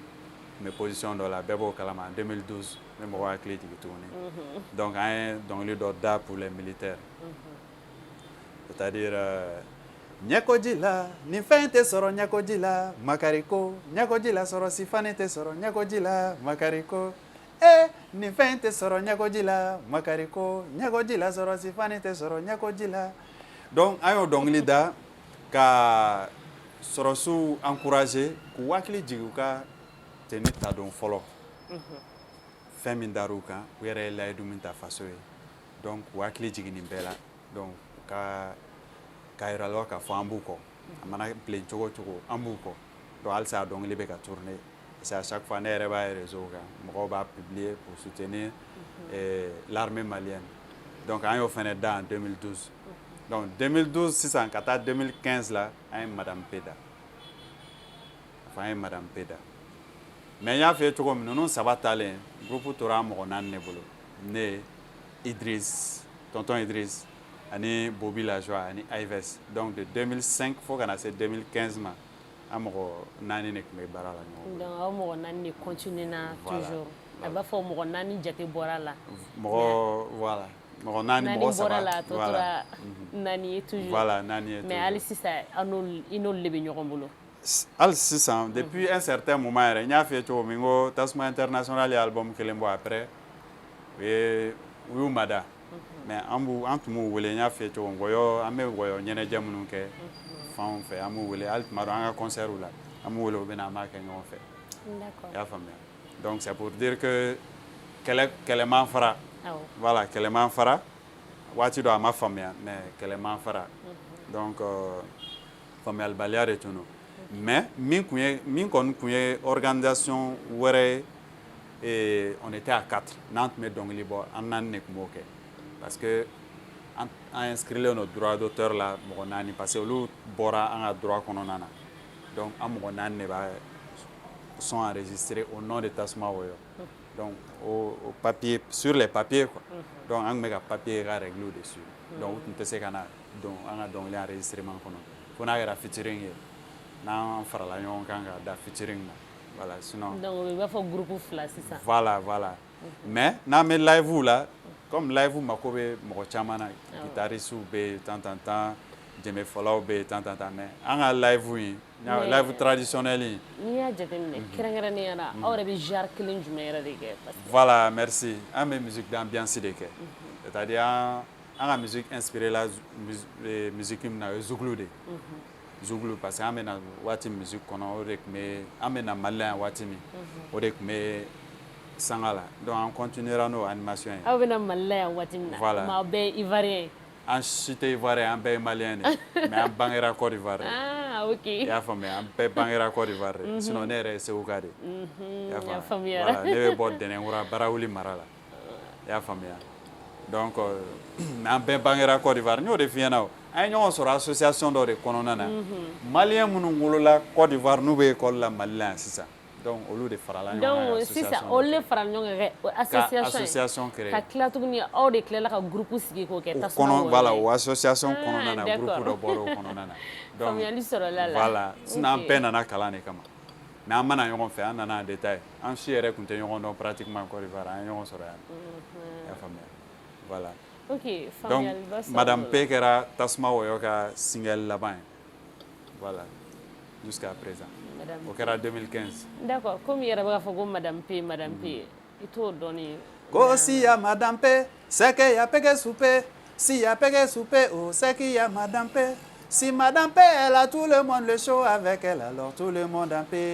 tun bɛ position dɔ la, bɛɛ b'o kalama, en 2012, n bɛ mɔgɔw hakili jigin tuguni. Donc an ye dɔnkili dɔ da pour les militaires, c'est-à-dire ɲɛkoji la, nin fɛn tɛ sɔrɔ ɲɛkoji la, makariko ɲɛkoji la, sɔrɔ sifani tɛ sɔrɔ ɲɛkoji la, makariko nin fɛn tɛ sɔrɔ ɲɛkoji la, makariko ɲɛkoji la, sɔrɔ sifani tɛ sɔrɔ ɲɛkoji la. Donc an y'o dɔnkili da ka sɔrɔsiw encourager, k'u hakili jigin u ka tenue ta don fɔlɔ, fɛn min dar'u kan, u yɛrɛ ye layidu min ta faso ye. Donc k'u hakili jigin nin bɛɛ la. Donc u ka k'a yira la k'a fɔ an b'u kɔ, a mana bilen cogo o cogo, an b'u kɔ. Donc halisa a dɔnkili bɛ ka tourner, parce que à chaque fois ne yɛrɛ b'a ye réseau kan, mɔgɔw b'a publier pour soutenir l'armée malienne. Donc an y'o fɛnɛ da en 2012. Donc 2012 sisan ka taa 2015 la, an ye Madame P da, an ye Madame P da. Mais n y'a f'i ye cogo min, ninnu saba talen, groupe tora an mɔgɔ naani de bolo: ne, Idriss, tonton Idriss, ani Bobi Lajoie, ani Ives. Donc de 2005 fo ka na se 2015 ma, an mɔgɔ naani de tun bɛ baara la ɲɔgɔn bolo. Donc aw mɔgɔ naani de continuer na toujours. A b'a fɔ mɔgɔ naani jate bɔra la. Mɔgɔ, voilà, mɔgɔ naani, mɔgɔ saba. Bɔra la, a tɔ tora naani ye toujours. Voilà, naani ye. Mais hali sisan, aw n'olu, i n'olu de bɛ ɲɔgɔn bolo. Hali sisan, depuis un certain moment yɛrɛ, n y'a f'i ye cogo min ko Tasuma International ye album kelen bɔ, après u ye u y'u mada. Mais an b'u, an tun b'u wele, n y'a f'i ye cogo min, wɔyɔ, an bɛ wɔyɔ ɲɛnajɛ minnu kɛ fanw fɛ, an b'u wele. Hali tuma dɔ, an ka concert la, an b'u wele, u bɛ na, an b'a kɛ ɲɔgɔn fɛ. I y'a faamuya? Donc c'est pour dire que kɛlɛ kɛlɛ man fara. Voilà, kɛlɛ man fara. Waati dɔ a ma faamuya, mais kɛlɛ man fara. Donc faamuyalibaliya de tun don. Mais min kun ye, min kɔni kun ye organisation wɛrɛ ye, on était à quatre. N'an tun bɛ dɔnkili bɔ, an naani de tun b'o kɛ, parce que an inscrilen don droit d'auteur la mɔgɔ naani, parce que olu bɔra an ka droit kɔnɔna na. Donc an mɔgɔ naani de b'a son enregistré au nom de Tasuma Wɔyɔ. Donc au papier, sur les papiers quoi. Donc an tun bɛ ka papier ka règle de suivre. Donc u tun tɛ se ka na don an ka dɔnkili enregistrement kɔnɔ fo n'a kɛra featuring ye, n'an farala ɲɔgɔn kan ka da featuring na. Voilà, sinon. Donc i b'a fɔ groupe fila sisan. Voilà, mais n'an bɛ live la, comme live mako bɛ mɔgɔ caman na, guitariste bɛ yen, tan tan tan, djembéfɔlaw bɛ yen, tan tan tan, mais an ka live in, live traditionnel in. N'i y'a jateminɛ kɛrɛnkɛrɛnnenya la, aw yɛrɛ bɛ genre kelen jumɛn yɛrɛ de kɛ? Parce que Voilà, merci. An bɛ musique d'ambiance de kɛ, c'est-à-dire an ka musique inspiré la musique min na, o ye zouglou de ye. Zouglou, parce que an bɛ na waati musique kɔnɔ, o de tun bɛ, an bɛ na Mali la yan waati min, o de tun bɛ sanga la. Donc an continuera n'o animation ye. Aw bɛ na Mali la yan waati min na, mais aw bɛɛ ye Ivoirien ye. An si tɛ Ivoirien, an bɛɛ ye Malien de ye, mais an bangera Côte d'Ivoire de. Ah, ok. I y'a faamuya? An bɛɛ bangera Côte d'Ivoire de, sinon ne yɛrɛ ye Seguka de ye. I y'a faamuya? Voilà, ne bɛ bɔ Dɛnɛnkura, Barawuli mara la. I y'a faamuya? Donc an bɛɛ bangera Côte d'Ivoire. N y'o de f'i ɲɛna o, an ye ɲɔgɔn sɔrɔ association dɔ de kɔnɔna na. Malien minnu wolola Côte d'Ivoire, n'u bɛ école la Mali la yan sisan, donc olu de farala ɲɔgɔn kan. Donc sisan olu de farala ɲɔgɔn kan kɛ association ye. Association créer. Ka tila tuguni, aw de tilala ka groupe sigi k'o kɛ o Tasuma kɔnɔ. Wɔyɔ Voilà, ye. O association kɔnɔna na, groupe dɔ bɔra o kɔnɔna na. Donc Faamuyali sɔrɔla la. Voilà, sinon an bɛɛ nana kalan de kama, mais an mana ɲɔgɔn fɛ, an nana en détail. An si yɛrɛ tun tɛ ɲɔgɔn dɔn pratiquement Côte d'Ivoire, an ye ɲɔgɔn sɔrɔ yan. I y'a faamuya? Voilà. Ok. Donc Faamuyaliba sɔrɔla. Madame P kɛra Tasuma Wɔyɔ ka single laban ye, voilà, jusqu'à présent. Madame O kɛra 2015. D'accord, komi i yɛrɛ bɛ k'a fɔ ko Madame P, Madame P, i t'o dɔɔni. Ko s'il y a Madame P, c'est qu'il y a Peke Soupé. S'il y a Peke Soupé, oh, c'est qu'il y a Madame P. Si Madame P est là, tout le monde le chaud avec elle, alors tout le monde en P,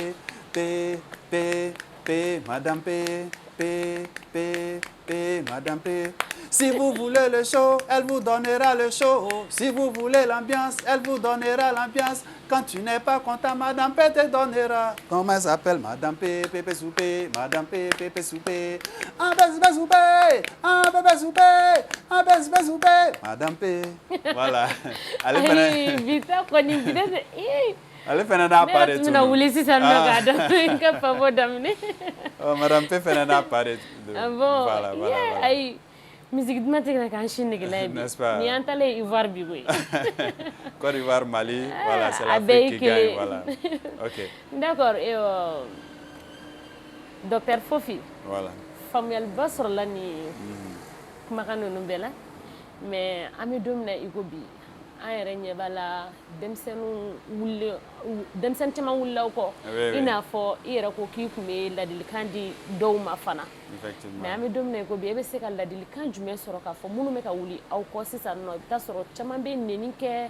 P, P, P, Madame P, P, P, P, Madame P. Si vous voulez le show, elle vous donnera le show. Si vous voulez l'ambiance, elle vous donnera l'ambiance. Quand tu n'es pas content, Madame P te donnera. Comment elle s'appelle? Madame P, P, P, soupé. Madame P, P, P, soupé. Un P, P, soupé. Un P, P, soupé. Un P, P, soupé. Madame P. Voilà. Ale fɛnɛ, Ayi, bi ta kɔni, bi tɛ ee. ale fɛnɛ n'a Ne pa yɛrɛ de tun tun bɛna don. wuli sisan nɔ k'a daminɛ, n ka pavo daminɛ. Oh, Madame P fɛnɛ n'a pa de don. Ah bon? Voilà, Yeah, voilà. Ayi, musique duman tɛ ka k'an si negela ye bi. N'est-ce pas? Nin y'an talen Ivoire bi koyi. Côte d'Ivoire, Mali, voilà, c'est A bɛɛ ye l'Afrique qui gagne, kelen. Voilà. Ok, D'accord, et docteur Fofi, voilà. faamuyaliba sɔrɔla nin kumakan ninnu bɛɛ la, mais an bɛ don min na i ko bi, an yɛrɛ ɲɛ b'a la, denmisɛnninw wuli, denmisɛnnin caman wulila aw kɔ. Oui, I n'a fɔ i yɛrɛ ko k'i tun bɛ ladilikan di dɔw ma fana. Effectivement. Mais an bɛ don min na i ko bi, e bɛ se ka ladilikan jumɛn sɔrɔ k'a fɔ minnu bɛ ka wuli aw kɔ sisan nɔ? I bɛ taa sɔrɔ caman bɛ nɛni kɛ,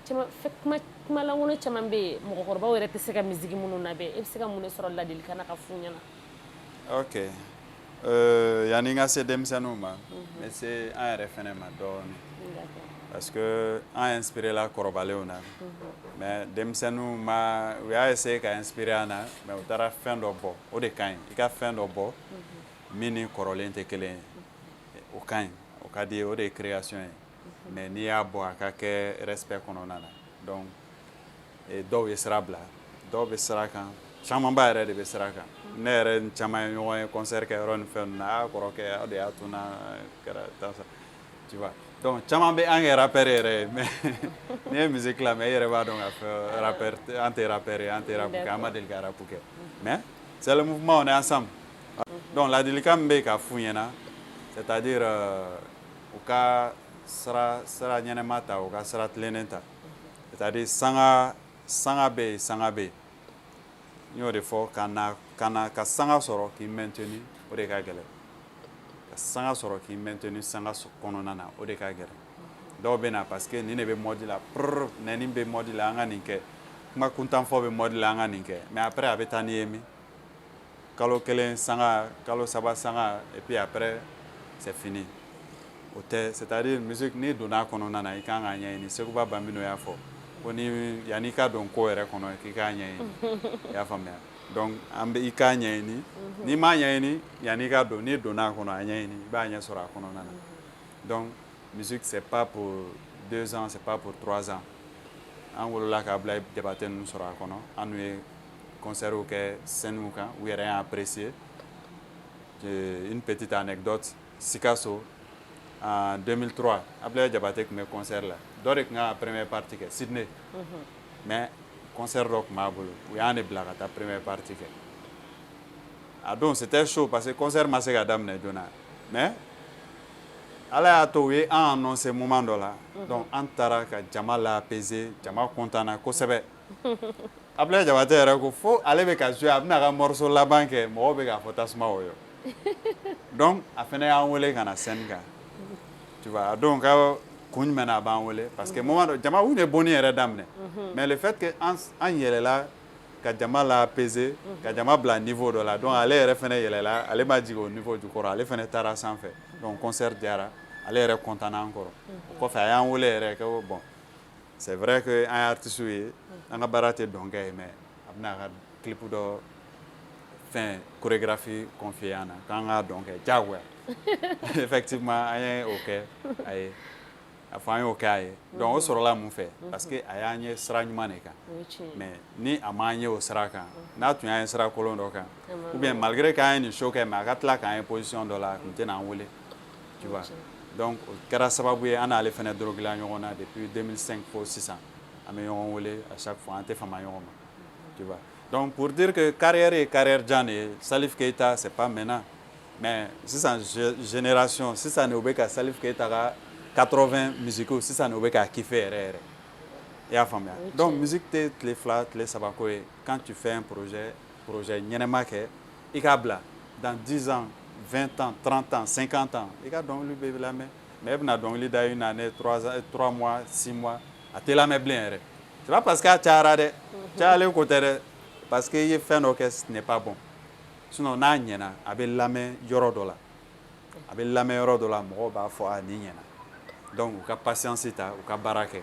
caman fɛ, kuma kuma lankolon caman bɛ yen, mɔgɔkɔrɔbaw yɛrɛ tɛ se ka musique minnu labɛn. E bɛ se ka mun de sɔrɔ ladilikan na ka f'u ɲɛna? Ok. Yanni n ka se denmisɛnninw ma, n bɛ se an yɛrɛ fɛnɛ ma dɔɔni. Parce que an inspiré la kɔrɔbalenw na, mais denmisɛnninw ma, u y'a essayé ka inspiré an na, mais u taara fɛn dɔ bɔ. O de ka ɲi, i ka fɛn dɔ bɔ min ni kɔrɔlen tɛ kelen ye, o ka ɲi, o ka di ye, o de ye création ye. Mais n'i y'a bɔ, a ka kɛ respect kɔnɔna na. Donc dɔw ye sira bila, dɔw bɛ sira kan, camanba yɛrɛ de bɛ sira kan. Ne yɛrɛ ni caman ye ɲɔgɔn ye concert kɛ yɔrɔ ni fɛn ninnu na. A kɔrɔkɛ, aw de y'a to n na kɛra tan sa, tu vois. Donc caman bɛ an kɛ rappeur yɛrɛ ye, mais n'i ye musique lamɛn, e yɛrɛ b'a dɔn k'a fɔ rappeur an tɛ rappeur ye, an tɛ rap kɛ, an ma deli ka rap kɛ, mais c'est le mouvement, on est ensemble. Donc ladilikan min bɛ yen ka f'u ɲɛna, c'est-à-dire u ka sira ɲɛnɛma ta, u ka sira tilennen ta, c'est-à-dire sanga sanga bɛ yen, sanga bɛ yen, n y'o de fɔ. Ka na ka na ka sanga sɔrɔ k'i maintenir, o de ka gɛlɛn. Ka sanga sɔrɔ k'i maintenir sanga kɔnɔna na, o de ka gɛlɛn. Dɔw bɛ na parce que nin de bɛ mode la, prrr, nɛni bɛ mode la, an ka nin kɛ, kuma kuntan fɔ bɛ mode la, an ka nin kɛ. Mais après, a bɛ taa n'i ye min? Kalo 1 sanga, kalo 3 sanga, et puis après c'est fini. O tɛ, c'est-à-dire musique, n'i donna a kɔnɔna na, i kan k'a ɲɛɲini. Seguba Bambino y'a fɔ ko ni yanni i ka don ko yɛrɛ kɔnɔ, k'i k'a ɲɛɲini. I y'a faamuya? Donc an bɛ i k'a ɲɛɲini. N'i m'a ɲɛɲini, yanni i ka don, n'i donna a kɔnɔ, a ɲɛɲini, i b'a ɲɛ sɔrɔ a kɔnɔna na. Donc musique, c'est pas pour 2 ans, c'est pas pour 3 ans. An wolola k'a bila Jabatɛ ninnu sɔrɔ a kɔnɔ. An n'u ye concert kɛ scène kan, u yɛrɛ y'a apprécié. Une petite anecdote: Sikaso en 2003, Abdoulaye Diabaté tun bɛ concert la, dɔ de tun kan ka première partie kɛ, Sydney, mais concert dɔ tun b'a bolo, u y'an de bila ka taa première partie kɛ. A don, c'était chaud parce que concert ma se ka daminɛ joona, mais Ala y'a to u ye an annoncé moment dɔ la. Donc an taara ka jama la apaiser, jama content na kosɛbɛ. Abdoulaye Diabaté yɛrɛ ko fo ale bɛ ka jouer, a bɛna a ka morceau laban kɛ, mɔgɔw bɛ k'a fɔ Tasuma Wɔyɔ. Donc a fana y'an wele ka na scène kan, tu vois. A don ka kun jumɛn na a b'an wele? Parce que moment dɔ, jama u ye bonni yɛrɛ daminɛ, mais le fait que an yɛlɛla ka jama la apaiser, ka jama bila niveau dɔ la, donc ale yɛrɛ fana yɛlɛla, ale ma jigin o niveau jukɔrɔ, ale fana taara sanfɛ. Donc concert diyara, ale yɛrɛ content na an kɔrɔ. O kɔfɛ, a y'an wele yɛrɛ ko bon, c'est vrai que an ye artiste ye, an ka baara tɛ dɔnkɛ ye, mais a bɛna a ka clip dɔ fɛn chorégraphie confier an na k'an k'a dɔn kɛ diyagoya. Effectivement, an ye o kɛ a ye, a fɔ an y'o kɛ a ye. Donc o sɔrɔla mun fɛ? Parce que a y'an ye sira ɲuman de kan. Mais ni a m'an ye o sira kan, n'a tun y'an ye sira kolon dɔ kan, ou bien malgré k'an ye nin show kɛ, mais a ka tila k'an ye position dɔ la, a tun tɛna an wele, tu vois. Donc o kɛra sababu ye, an n'ale fana dorogila ɲɔgɔn na depuis 2005 fo sisan. An bɛ ɲɔgɔn wele à chaque fois, an tɛ fama ɲɔgɔn ma, tu vois. Donc pour dire que carrière ye carrière jan de ye. Salif Keita, c'est pas maintenant, mais sisan génération sisan de, u bɛ ka Salif Keita ka 80 musique sisan de, u bɛ k'a kiffer yɛrɛ yɛrɛ, i y'a faamuya. Donc musique tɛ tile 2, tile 3 ko ye. Quand tu fais un projet, projet ɲɛnɛma kɛ, i k'a bila dans 10 ans, 20 ans, 30 ans, 50 ans, i ka dɔnkili bɛ lamɛn. Mais e bɛna dɔnkili da une année, 3 ans, 3 mois, 6 mois, a tɛ lamɛn bilen yɛrɛ. C'est pas parce que a cayara dɛ, cayalen ko tɛ dɛ, parce que i ye fɛn dɔ kɛ, ce n'est pas bon. Sinon n'a ɲɛna, a bɛ lamɛn yɔrɔ dɔ la, a bɛ lamɛn yɔrɔ dɔ la, mɔgɔw b'a fɔ a nin ɲɛna. Donc u ka patience ta, u ka baara kɛ,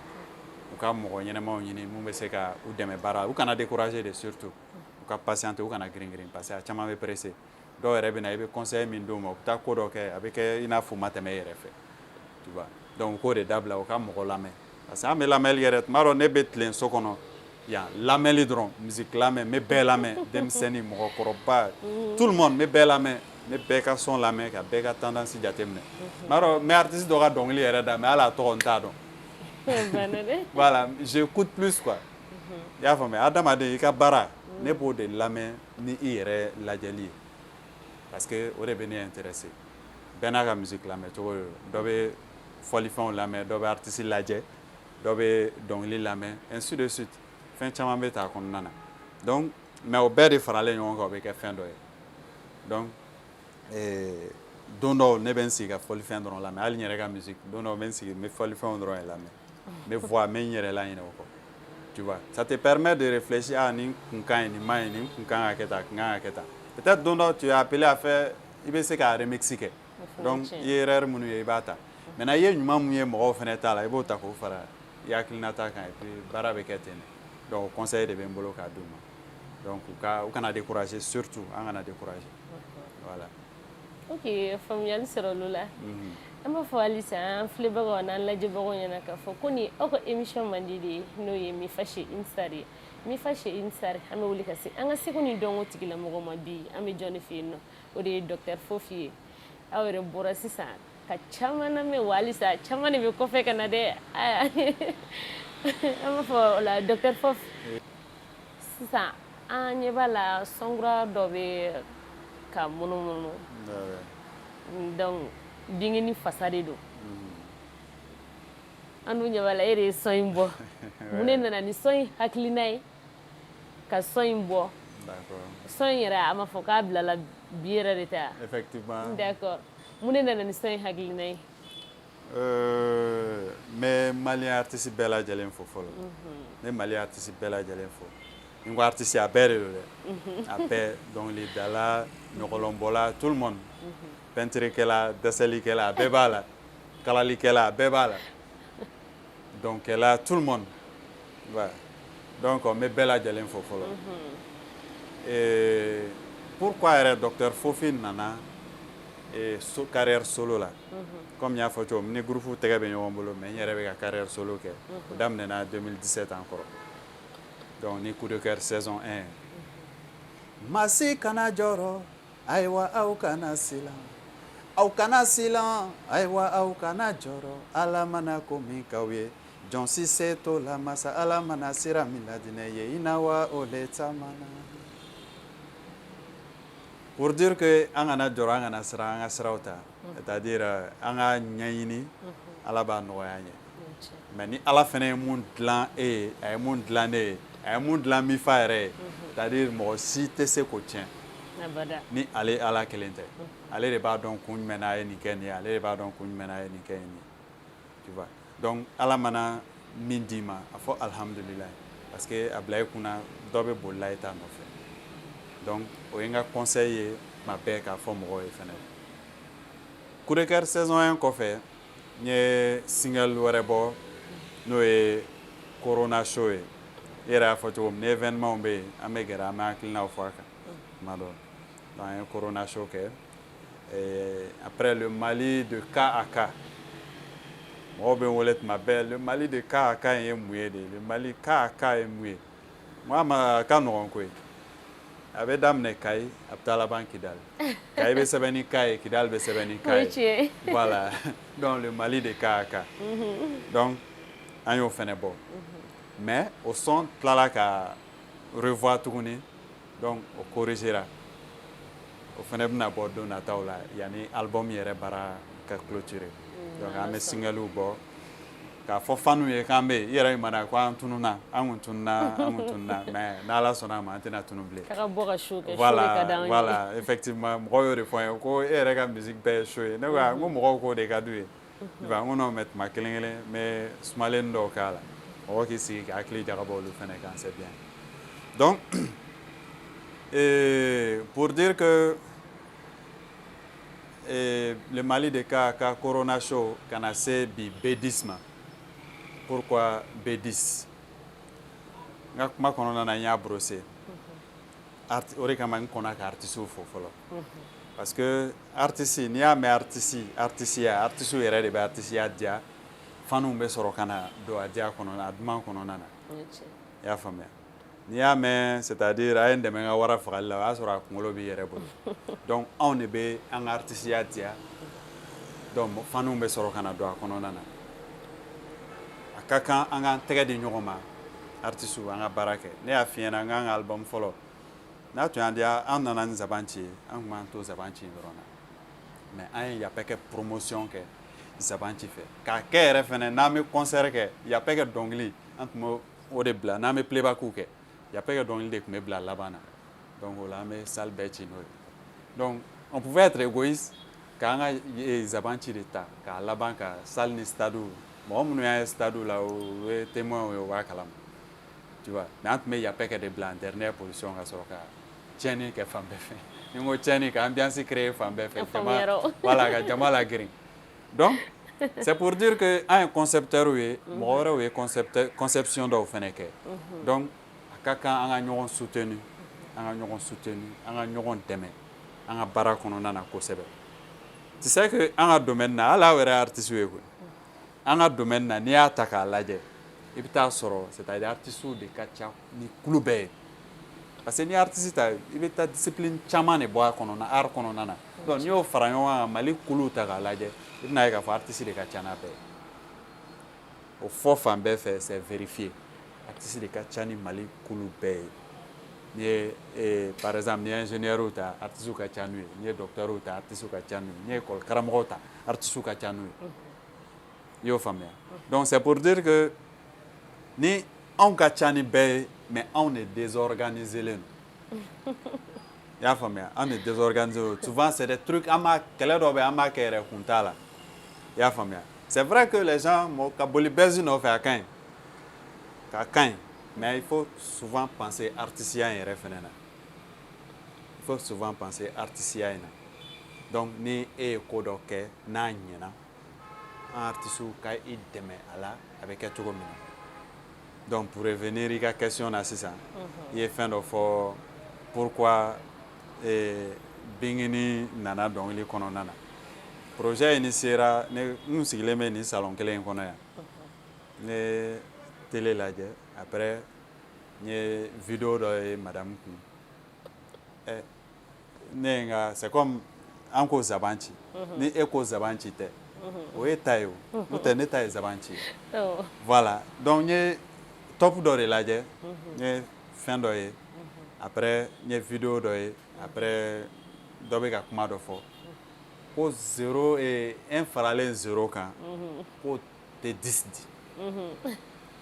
u ka mɔgɔ ɲɛnɛmaw ɲini mun bɛ se ka u dɛmɛ baara, u kana décourager de. Surtout u ka patienter, u kana girin girin, parce que a caman bɛ pressé. Dɔw yɛrɛ bɛ na, i bɛ conseil min d'u ma, u bɛ taa ko dɔ kɛ, a bɛ kɛ i n'a fɔ u ma tɛmɛ e yɛrɛ fɛ, tu vois. Donc u k'o de dabila, u ka mɔgɔ lamɛn, parce que an bɛ lamɛnli kɛ dɛ. Tuma dɔ ne bɛ tilen so kɔnɔ yan, lamɛnli dɔrɔn, musique lamɛn, n bɛ bɛɛ lamɛn, denmisɛnnin, mɔgɔkɔrɔba, tout le monde, n bɛ bɛɛ lamɛn, n bɛ bɛɛ ka son lamɛn, ka bɛɛ ka tendance jateminɛ. Tuma dɔ n bɛ artiste dɔ ka dɔnkili yɛrɛ da, mais hali a tɔgɔ n t'a dɔn. Voilà, j'écoute plus quoi, i y'a faamuya. Adamaden, i ka baara, ne b'o de lamɛn ni i yɛrɛ lajɛli ye, parce que o de bɛ ne intéressé. Bɛɛ n'a ka musique lamɛn cogo don. Dɔ bɛ fɔlifɛnw lamɛn, dɔ bɛ artiste lajɛ, dɔ bɛ dɔnkili lamɛn, ainsi de suite. Fɛn caman bɛ ta a kɔnɔna na. Donc mais o bɛɛ de faralen ɲɔgɔn kan, o bɛ kɛ fɛn dɔ ye. Donc don dɔw ne bɛ n sigi ka fɔlifɛn dɔrɔn lamɛn, hali n yɛrɛ ka musique. Don dɔw n bɛ n sigi, n bɛ fɔlifɛnw dɔrɔn de lamɛn, n bɛ voix, n bɛ n yɛrɛ laɲinɛ o kɔ, tu vois. Ça te permet de réfléchir: ah, nin kun ka ɲi, nin ma ɲi, nin kun kan ka kɛ tan, a kun kan ka kɛ tan. Peut-être don dɔ tu es appelé à faire, i bɛ se k'a remix kɛ. Donc i ye erreur minnu ye, i b'a ta. Maintenant i ye ɲuman mun ye mɔgɔw fana ta la, i b'o ta k'o fara i hakilinata kan, et puis baara bɛ kɛ ten de. Donc o conseil de bɛ n bolo k'a d'u ma. Donc u kana décourager, surtout an kana décourager, voilà. Ok, faamuyali sɔrɔ olu la. An b'a fɔ halisa an filɛbagaw n'an lajɛbagaw ɲɛna k'a fɔ ko nin aw ka émission man di de ye, n'o ye Mifa chez Une Star ye. Mifa chez Une Star, an bɛ wuli ka se an ka seko ni dɔnko tigilamɔgɔw ma. Bi an bɛ jɔn de fɛ yen nɔ? O de ye docteur Fofi ye. Aw yɛrɛ bɔra sisan ka caman lamɛn wa halisa caman de bɛ kɔfɛ ka na dɛ. An b'a fɔ o la, docteur Fof, sisan an ɲɛ b'a la, son kura dɔ bɛ ka munumunu. Donc dingini fasa de don, an dun ɲɛ b'a la, e de ye son in bɔ. Mun de nana ni son in hakilina ye ka son in bɔ? Son in yɛrɛ, a ma fɔ k'a bilala bi yɛrɛ de tɛ? Effectivement. D'accord, mun de nana ni son in hakilina ye? N bɛ malien artiste bɛɛ lajɛlen fo fɔlɔ. N bɛ Mali artiste bɛɛ lajɛlen fo. Ni n ko artiste, a bɛɛ de don dɛ, a bɛɛ: dɔnkilidala, ɲɔgɔlɔnbɔla, tout le monde, peinturekɛla, dɛsɛlikɛla, a bɛɛ b'a la, kalalikɛla, a bɛɛ b'a la, dɔnkɛla, tout le monde, voilà. Donc n bɛ bɛɛ lajɛlen fo fɔlɔ. Pourquoi yɛrɛ docteur Fofi nana so, carrière solo la? Comme n y'a fɔ cogo min, ni groupe tɛgɛ bɛ ɲɔgɔn bolo, mais n yɛrɛ bɛ ka carrière solo kɛ. O daminɛna 2017 an kɔrɔ. Donc ni coup de cœur saison 1. Masi kana jɔrɔ, ayiwa, aw kana silan, aw kana silan, ayiwa, aw kana jɔrɔ. Ala mana ko min k'aw ye, jɔn si se t'o la. Masa Ala mana sira min ladinɛ ye, i na wa o le taamana. Pour dire que an kana jɔrɔ, an kana siran, an ka siraw ta, c'est à dire an ka ɲɛɲini, Ala b'a nɔgɔya an ye. Mais ni Ala fana ye mun dilan e ye, a ye mun dilan ne ye, a ye mun dilan Mifa yɛrɛ ye, c'est à dire mɔgɔ si tɛ se k'o tiɲɛ ni ale Ala kelen tɛ. Ale de b'a dɔn kun jumɛn na a ye nin kɛ nin ye, ale de b'a dɔn kun jumɛn na a ye nin kɛ nin ye, tu vois. Donc Ala mana min d'i ma, a fɔ alihamudulilayi, parce que a bila i kunna dɔ bɛ bolila e ta nɔfɛ. Donc o ye n ka conseil ye tuma bɛɛ k'a fɔ mɔgɔw ye fɛnɛ. Coup de cœur saison 1 kɔfɛ, n ye single wɛrɛ bɔ, n'o ye Corona show ye. I yɛrɛ y'a fɔ cogo min, ni événement bɛ yen, an bɛ gɛrɛ, an bɛ hakilinaw fɔ a kan tuma dɔ. Donc an ye Corona show kɛ. Et après, le Mali de K à K, mɔgɔw bɛ n wele tuma bɛɛ, le Mali de K à K in ye mun ye de? Le Mali K à K ye mun ye? Moi ma, a ka nɔgɔn koyi. A bɛ daminɛ Kayi, a bɛ taa laban Kidali. Kayi bɛ sɛbɛn ni K ye, Kidali bɛ sɛbɛn ni K ye. Voilà, donc le Mali de K à K. Donc an y'o fɛnɛ bɔ, mais o son tilala ka revoir tuguni, donc o corrigera. O fɛnɛ bɛna bɔ don nataw la, yanni album yɛrɛ baara ka clôturer. Donc an bɛ singlew bɔ k'a fɔ fanu ye k'an bɛ yen. I yɛrɛ mana ko an tununna, an kun tununna, an kun tununna, mais n'Ala sɔnna a ma, an tɛna tunu bilen. K'a ka bɔ ka show kɛ. Voilà. Show de ka d'an ye. Voilà, effectivement, mɔgɔw y'o de fɔ n ye ko e yɛrɛ ka musique bɛɛ ye show ye. Ne ko a, n ko mɔgɔw k'o de ka d'u ye. N ko non, mais tuma kelen kelen n bɛ sumalen dɔw k'a la, mɔgɔ k'i sigi k'i hakili jagabɔ olu fɛnɛ kan, c'est bien. Donc et pour dire que et le Mali de K à K, Corona Show, ka na se bi B10 ma. Pourquoi B10? N ka kuma kɔnɔna na, n y'a brosser. O de kama n kɔnna ka artiste fo fɔlɔ, parce que artiste, n'i y'a mɛn artiste, artisiya, artiste yɛrɛ de bɛ artisiya diya, faniw bɛ sɔrɔ ka na don a diya kɔnɔna, a duman kɔnɔna na. I y'a faamuya? N'i y'a mɛn, c'est à dire a ye n dɛmɛ n ka wara fagali la, o y'a sɔrɔ a kunkolo b'i yɛrɛ bolo. Donc anw de bɛ an ka artisiya diya, donc faniw bɛ sɔrɔ ka na don a kɔnɔna na. A ka kan an k'an tɛgɛ di ɲɔgɔn ma, artiste, an ka baara kɛ. Ne y'a f'i ɲɛna, n k'an ka album fɔlɔ n'a tun y'an diya, an nana ni zaban ci ye, an tun b'an to zaban ci dɔrɔn na, mais an ye yapɛ kɛ promotion kɛ zaban ci fɛ k'a kɛ yɛrɛ fɛnɛ. N'an bɛ concert kɛ, yapɛ kɛ dɔnkili, an tun bɛ o de bila. N'an bɛ playback kɛ, yapɛ kɛ dɔnkili de tun bɛ bila laban na. Donc o la, an bɛ salle bɛɛ ci n'o ye. Donc on pouvait être égoïste k'an ka zaban ci de ta k'a laban ka salle ni stade. Mɔgɔ minnu y'a ye stade la, o ye témoin ye, o b'a kalama, tu vois. Mais an tun bɛ yapɛ kɛ de bila en dernière position ka sɔrɔ ka tiɲɛni kɛ fan bɛɛ fɛ. Ni n ko tiɲɛni, ka ambiance créer fan bɛɛ fɛ, jama, voilà, ka jama lagirin. Donc c'est pour dire que an ye concepteur ye, mɔgɔ wɛrɛw ye conception dɔw fɛnɛ kɛ. Donc a ka kan an ka ɲɔgɔn soutenir, an ka ɲɔgɔn soutenir, an ka ɲɔgɔn dɛmɛ an ka baara kɔnɔna na kosɛbɛ. Tu sais que an ka domaine na, hali aw yɛrɛ ye artiste ye koyi, an ka domaine na, n'i y'a ta k'a lajɛ, i bɛ taa sɔrɔ, c'est à dire artistes de ka ca ni kulu bɛɛ ye, parce que n'i ye artiste ta, i bɛ taa discipline caman de bɔ a kɔnɔ, art kɔnɔna na. Donc n'i y'o fara ɲɔgɔn kan, Mali kuluw ta k'a lajɛ, i bɛna ye k'a fɔ artiste de ka ca n'a bɛɛ ye. O fɔ fan bɛɛ fɛ, c'est vérifié, artiste de ka ca ni Mali kulu bɛɛ ye. N'i ye, par exemple, n'i ye ingénieur ta, artiste ka ca n'u ye. N'i ye docteur ta, artiste ka ca n'u ye. N'i ye école karamɔgɔw ta, artiste ka ca n'u ye. I y'o faamuya? Donc c'est pour dire que ni anw ka ca ni bɛɛ ye, mais anw de désorganisé len don. I y'a faamuya? Anw de désorganisé don. Souvent c'est des trucs, an b'a kɛlɛ dɔw bɛ yen, an b'a kɛ yɛrɛ, kun t'a la. I y'a faamuya? C'est vrai que les gens, mɔgɔ ka boli buzz nɔfɛ, a ka ɲi, k'a ka ɲi, mais il faut souvent penser artisiya in yɛrɛ fɛnɛ na. Il faut souvent penser artisiya in na. Donc ni e ye ko dɔ kɛ, n'a ɲɛna, an artistes ka i dɛmɛ a la, a bɛ kɛ cogo min na. Donc pour revenir i ka question na sisan, i ye fɛn dɔ fɔ, pourquoi Bingini nana dɔnkili kɔnɔna na. Projet initiera, ne n sigilen bɛ nin salon kelen in kɔnɔ yan, ne ye télé lajɛ, après n ye vidéo dɔ ye madame kun. Ɛ, ne ye n ka, c'est comme an ko zaban ci, ni e ko zaban ci tɛ, o ye ta ye, o n'o tɛ, ne ta ye zaban ci ye. Voilà, donc n ye top dɔ de lajɛ, n ye fɛn dɔ ye, après n ye vidéo dɔ ye, après dɔ bɛ ka kuma dɔ fɔ ko zéro et un faralen zéro kan, k'o tɛ 10 di.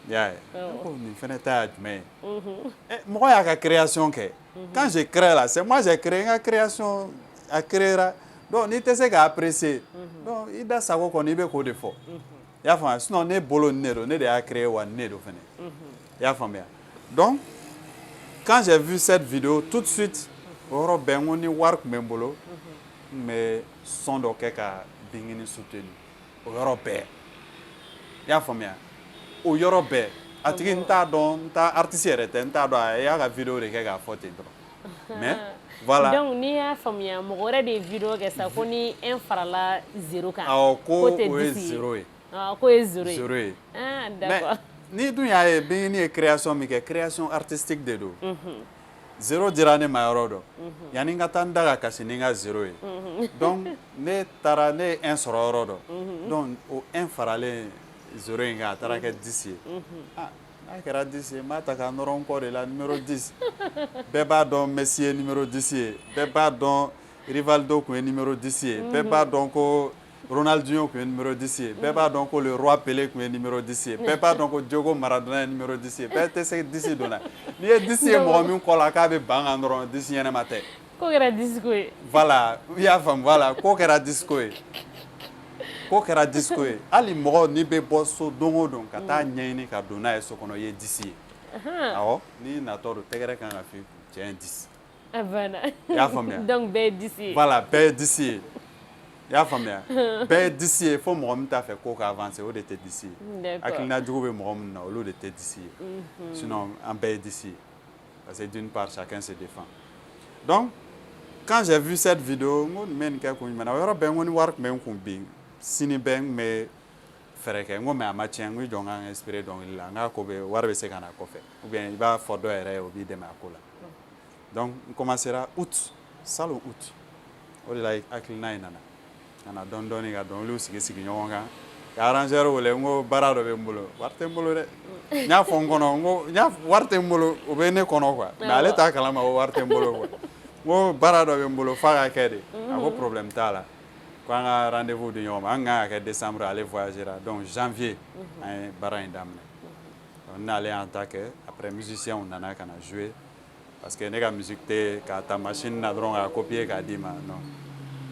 I y'a ye? Ko nin fɛnɛ ta ye jumɛn ye? Mɔgɔ y'a ka création kɛ. Quand je crée là, c'est moi j'ai créé, n ka création a créera. Donc n'i tɛ se k'a apprécier, donc i da sago kɔni, i bɛ k'o de fɔ. I y'a faamuya? Sinon ne bolo, nin de don, ne de y'a créé wa, nin de don fɛnɛ. I y'a faamuya? Donc quand j'ai vu cette vidéo, tout de suite, o yɔrɔ bɛɛ, n ko ni wari tun bɛ n bolo, n tun bɛ son dɔ kɛ ka Bingini soutenir o yɔrɔ bɛɛ. I y'a faamuya? O yɔrɔ bɛɛ, a tigi, n t'a dɔn, n t'a artiste yɛrɛ tɛ, n t'a dɔn, a y'a ka vidéo de kɛ k'a fɔ ten dɔrɔn. Mais voilà. Donc n'i y'a faamuya, mɔgɔ wɛrɛ de ye vidéo kɛ sa ko ni 1 farala 0 kan, awɔ, ko ko tɛ o ye 10 ye. 0 ye. Ah, k'o ye 0 ye. 0 ye. Ah, Mais d'accord. n'i dun y'a ye, Bingini ye création min kɛ, création artistique de don. 0 dira ne ma yɔrɔ dɔ, yanni n ka taa n da ka kasi ni n ka 0 ye, donc ne taara, ne ye 1 sɔrɔ yɔrɔ dɔ, donc o 1 faralen 0 in kan, a taara kɛ 10 ye. Ah, n'a kɛra 10 ye, n b'a ta k'a nɔrɔ n kɔ de la. Numéro 10, bɛɛ b'a dɔn Messi ye numéro 10 ye, bɛɛ b'a dɔn Rivaldo tun ye numéro 10 ye, bɛɛ b'a dɔn ko Ronaldinho tun ye numéro 10 ye, bɛɛ b'a dɔn ko le roi Pelé tun ye numéro 10 ye, bɛɛ b'a dɔn ko Diego Maradona ye numéro 10 ye. Bɛɛ tɛ se 10 donna. N'i ye 10 ye mɔgɔ min kɔ la k'a bɛ ban kan dɔrɔn, 10 ɲɛnama tɛ. Ko kɛra 10 ko ye. Voilà, i y'a faamu. Voilà, ko kɛra 10 ko ye, ko kɛra 10 ko ye. Hali mɔgɔ n'i bɛ bɔ so don o don ka taa ɲɛɲini ka don n'a ye so kɔnɔ, i ye 10 ye. Awɔ, n'i natɔ don, tɛgɛrɛ kan ka f'i kun: cɛ ye 10. A banna. I y'a faamuya? Donc bɛɛ ye 10 ye. Voilà, bɛɛ ye 10 ye, i y'a faamuya? Bɛɛ ye 10 ye, fo mɔgɔ min t'a fɛ ko ka avancer, o de tɛ 10 ye. Hakilina jugu bɛ mɔgɔ minnu na, olu de tɛ 10 ye. Sinon an bɛɛ ye 10 ye, parce que d'une part, chacun se défend. Donc quand j'ai vu cette vidéo, n ko nin bɛ nin kɛ kun jumɛn na? O yɔrɔ bɛɛ, n ko ni wari tun bɛ n kun bi, sini bɛɛ n tun bɛ fɛɛrɛ kɛ. N ko mais a ma tiɲɛ, n ko i jɔ n ka n inspiré dɔnkili la, n k'a ko bɛ wari bɛ se ka na kɔfɛ, ou bien i b'a fɔ dɔ yɛrɛ ye, o b'i dɛmɛ a ko la. Donc n commencera août, salon août, o de la hakilina in nana ka na dɔɔni dɔɔni, ka dɔnkiliw sigi sigi ɲɔgɔn kan, ka arrangeur wele. N ko baara dɔ bɛ n bolo, wari tɛ n bolo dɛ. N y'a fɔ n kɔnɔ, n ko n y'a wari tɛ n bolo, o bɛ ne kɔnɔ quoi, mais ale t'a kalama ko wari tɛ n bolo quoi. N ko baara dɔ bɛ n bolo f'a ka kɛ de. A ko problème t'a la, ko an ka rendez-vous di ɲɔgɔn ma. An kan ka kɛ décembre, ale voyagera, donc janvier an ye baara in daminɛ. Donc n'ale y'an ta kɛ, après musiciens nana ka na jouer, parce que ne ka musique tɛ k'a ta machine na dɔrɔn k'a copier k'a d'i ma, non.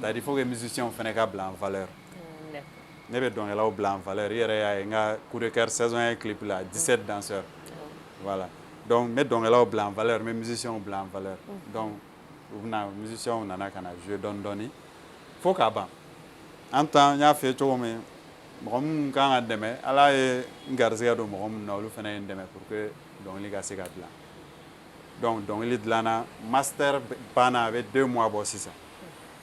C'est-à-dire il faut que musiciens fana ka bila en valeur. Ne bɛ dɔnkɛlaw bila en valeur. I yɛrɛ y'a ye n ka coup de cœur saison 1 clip la, 17 danseurs. Voilà, donc n bɛ dɔnkɛlaw bila en valeur, n bɛ musiciens bila en valeur. Donc u bɛna, musiciens nana ka na jouer dɔɔni dɔɔni fo k'a ban. En temps, n y'a f'i ye cogo min, mɔgɔ minnu kan ka dɛmɛ, Ala ye n garisɛgɛ don mɔgɔ minnu na, olu fana ye n dɛmɛ pour que dɔnkili ka se ka dilan. Donc dɔnkili dilanna, master banna, a bɛ 2 mois bɔ sisan.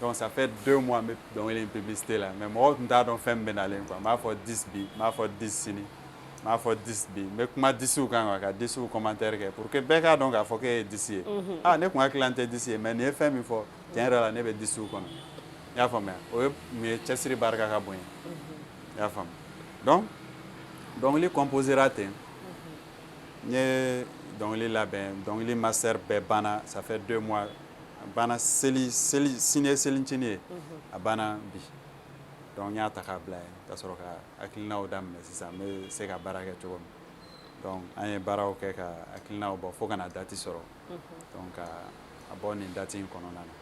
Donc ça fait 2 mois n bɛ dɔnkili in publicité la, mais mɔgɔw tun t'a dɔn fɛn min bɛ nalen quoi. N b'a fɔ 10 bi, n b'a fɔ 10 sini, n b'a fɔ 10 bi, n bɛ kuma 10 kan quoi, ka 10 commentaire kɛ pour que bɛɛ k'a dɔn k'a fɔ k'e ye 10 ye. Ah, ne tun hakili la n tɛ 10 ye, mais nin ye fɛn min fɔ, tiɲɛ yɛrɛ la, ne bɛ 10 kɔnɔ. I y'a faamuya? O ye mun ye? Cɛsiri barika ka bon ye, i y'a faamu? Donc dɔnkili composera ten, n ye dɔnkili labɛn, dɔnkili master bɛɛ banna, ça fait 2 mois. A banna seli seli, sini ye selicinin ye, a banna bi. Donc n y'a ta k'a bila yen ka sɔrɔ ka hakilinaw daminɛ sisan, n bɛ se ka baara kɛ cogo min. Donc an ye baaraw kɛ ka hakilinaw bɔ fo ka na date sɔrɔ, donc ka a bɔ nin date in kɔnɔna na.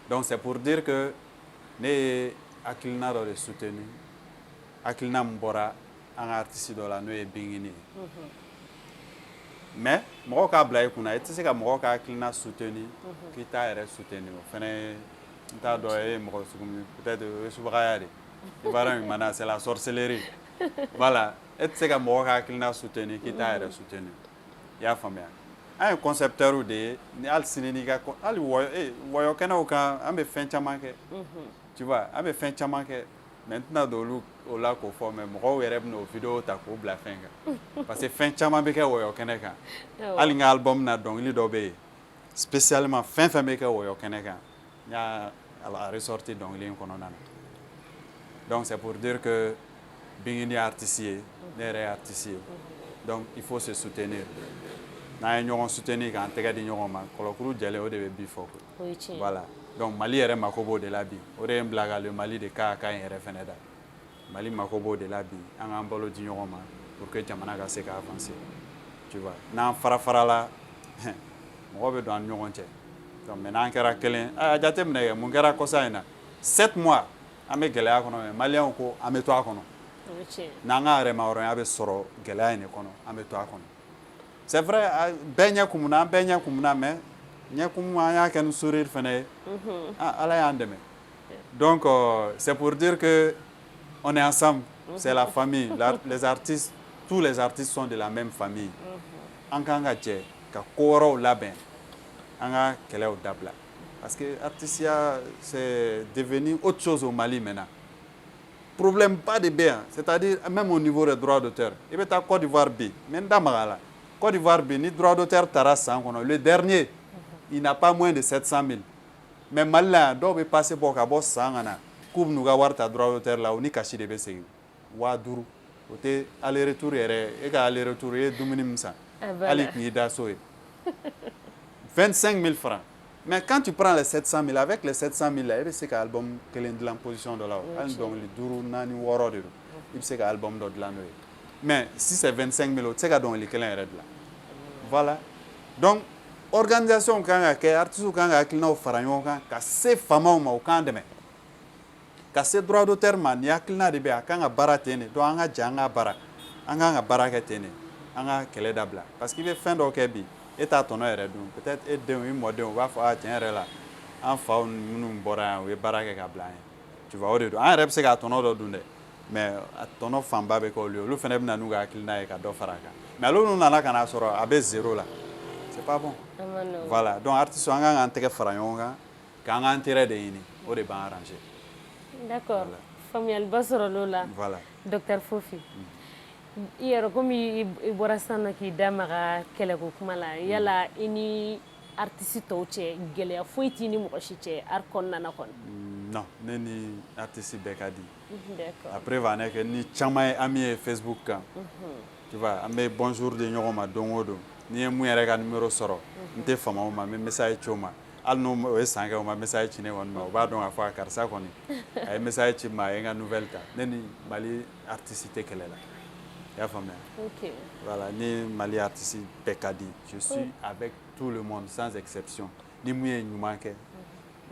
Donc c'est pour dire que ne ye hakilina dɔ de soutenu, hakilina min bɔra an ka artiste dɔ la, n'o ye Bingini ye. Mais mɔgɔ k'a bila i kunna, i tɛ se ka mɔgɔ ka hakilina soutenu k'i t'a yɛrɛ soutenu. O fɛnɛ ye, n t'a dɔn e ye mɔgɔ sugu min, peut-être o ye subagaya de ye, baara min mana, c'est la sorcellerie. Voilà, e tɛ se ka mɔgɔ ka hakilina soutenu k'i t'a yɛrɛ soutenu, i y'a faamuya? An ye concepteur de ye. Ni hali sini n'i ka hali wɔyɔ, wɔyɔ kɛnɛw kan, an bɛ fɛn caman kɛ, tu vois, an bɛ fɛn caman kɛ, mais n tɛna don olu o la k'o fɔ, mais mɔgɔw yɛrɛ bɛna o vidéo ta k'o bila fɛn kan, parce que fɛn caman bɛ kɛ wɔyɔ kɛnɛ kan. Hali n ka album na, dɔnkili dɔ bɛ yen spécialement, fɛn fɛn bɛ kɛ wɔyɔ kɛnɛ kan, n y'a a ressorti dɔnkili in kɔnɔna na. Donc c'est pour dire que Bingini ye artiste ye, ne yɛrɛ ye artiste ye, donc il faut se soutenir. N'an ye ɲɔgɔn soutenir, k'an tɛgɛ di ɲɔgɔn ma, kɔlɔkuru jɛlen, o de bɛ bi fɔ. O ye tiɲɛ ye. Voilà, donc Mali yɛrɛ mako b'o de la bi. O de ye n bila ka le Mali de ka ka in yɛrɛ fɛnɛ da. Mali mako b'o de la bi, an k'an balo di ɲɔgɔn ma pour que jamana ka se ka avancer, tu vois. N'an fara farala, mɔgɔ bɛ don an ni ɲɔgɔn cɛ. Donc mais n'an kɛra kelen, a jateminɛ kɛ mun kɛra kɔsa in na, 7 mois an bɛ gɛlɛya kɔnɔ, mais maliyɛnw ko an bɛ to a kɔnɔ. O ye tiɲɛ ye. N'an ka yɛrɛmahɔrɔnya bɛ sɔrɔ gɛlɛya in de kɔnɔ, an bɛ to a kɔnɔ. C'est vrai, bɛɛ ɲɛ kumuna, an bɛɛ ɲɛ kumuna, mais ɲɛ kumu, an y'a kɛ ni sourire fɛnɛ ye. Ah, Ala y'an dɛmɛ. Donc c'est pour dire que on est ensemble, c'est la famille. Les artistes, tous les artistes sont de la même famille. An kan ka jɛ ka ko wɛrɛw labɛn. An ka kɛlɛw dabila, parce que artisiya, c'est devenu autre chose au Mali maintenant. Problème ba de bɛ yan, c'est-à-dire même au niveau des droits d'auteur. I bɛ taa Côte d'Ivoire bi, n bɛ n da maga a la, Côte d'Ivoire bi, ni droit d'auteur taara san kɔnɔ, le dernier, il n'a pas moins de 700 000. Mais Mali la yan, dɔw bɛ passe bɔ ka bɔ san ka na k'u bɛ n'u ka wari ta droit d'auteur la, u ni kasi de bɛ segin. 5000, o tɛ aller retour yɛrɛ. E ka aller retour, i ye dumuni min san, hali tun y'i da so ye, 25 000 francs. Mais quand tu prends les 700 000, avec les 700 000 là, i bɛ se ka album kelen dilan position dɔ la o. Hali dɔnkili duuru, naani, wɔɔrɔ de don, i bɛ se ka album dɔ dilan n'o ye. Mais si c'est 25 000, o tɛ se ka dɔnkili kelen yɛrɛ dilan. Voilà, donc organisation kan ka kɛ, artistes kan ka hakilinaw fara ɲɔgɔn kan ka se faamaw ma, u k'an dɛmɛ ka se droit d'auteur ma. Nin hakilina de bɛ, a kan ka baara ten de. Donc an ka jɛ an ka baara, an kan ka baara kɛ ten de, an ka kɛlɛ dabila, parce que i bɛ fɛn dɔ kɛ bi, e t'a tɔnɔ yɛrɛ dun. Peut-être e denw, i mɔdenw, u b'a fɔ: a tiɲɛ yɛrɛ la, an faw minnu bɔra yan, u ye baara kɛ ka bila an ye. Tu vois, o de don. An yɛrɛ bɛ se k'a tɔnɔ dɔ dun dɛ, mais a tɔnɔ fanba bɛ kɛ olu ye. Olu fana bɛ na n'u ka hakilina ye ka dɔ fara a kan, mais olu nana ka n'a sɔrɔ a bɛ zéro la, c'est pas bon. Voilà, donc artiste, an kan k'an tɛgɛ fara ɲɔgɔn kan k'an ka intérêt de ɲini, o de b'an arranger. D'accord, faamuyaliba sɔrɔ l'o la. Voilà. Docteur Fofi, i yɛrɛ, komi i bɔra sisan nɔ k'i da maga kɛlɛko kuma la, yala i ni artiste tɔw cɛ, gɛlɛya foyi t'i ni mɔgɔ si cɛ art kɔnɔna na kɔni? Non, ne ni artiste bɛɛ ka di. La preuve en est que ni caman ye ami ye Facebook kan, tu vois, an bɛ bonjour di ɲɔgɔn ma don o don. N'i ye mun yɛrɛ ka numéro sɔrɔ, n tɛ fama o ma, n bɛ message ci o ma. Hali n'o o ye san kɛ o ma message ci ne kɔni ma, o b'a dɔn k'a fɔ a karisa kɔni, a ye message ci n ma, a ye n ka nouvelle ta. Ne ni Mali artiste tɛ kɛlɛ la, i y'a faamuya? Ok. Voilà, ni Mali artiste bɛɛ ka di. Je suis avec tout le monde sans exception. Ni mun ye ɲuman kɛ,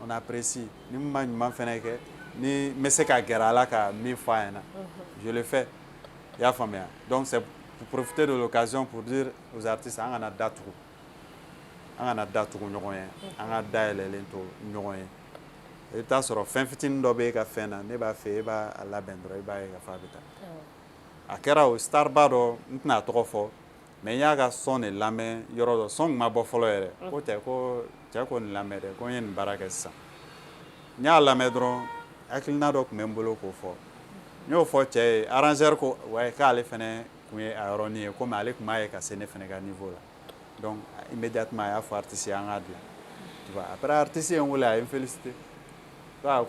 on apprécie. Ni mun ma ɲuman fɛnɛ kɛ, ni n bɛ se ka gɛrɛ a la ka min fɔ a ɲɛna, je le fais, i y'a faamuya? Donc c'est pour profiter de l'occasion pour dire aux artistes, an kana da tugu, an kana da tugu ɲɔgɔn ye, an ka dayɛlɛlen to ɲɔgɔn ye. I bɛ taa sɔrɔ fɛn fitinin dɔ bɛ e ka fɛn na, ne b'a fɛ e b'a labɛn dɔrɔn, i b'a ye k'a fɔ a bɛ taa. A kɛra o starba dɔ, n tɛna a tɔgɔ fɔ, mais n y'a ka son de lamɛn yɔrɔ dɔ, son tun ma bɔ fɔlɔ yɛrɛ. Ko cɛ, ko cɛ, ko nin lamɛn dɛ, ko n ye nin baara kɛ sisan. N y'a lamɛn dɔrɔn, hakilina dɔ tun bɛ n bolo k'o fɔ. N y'o fɔ cɛ ye, arrangeur ko ouais, k'ale fɛnɛ tun ye a yɔrɔnin ye, komi ale tun b'a ye ka se ne fɛnɛ ka niveau la. Donc immédiatement, a y'a fɔ artiste ye an k'a dilan, tu vois. Après, artiste ye n wele, a ye n félicité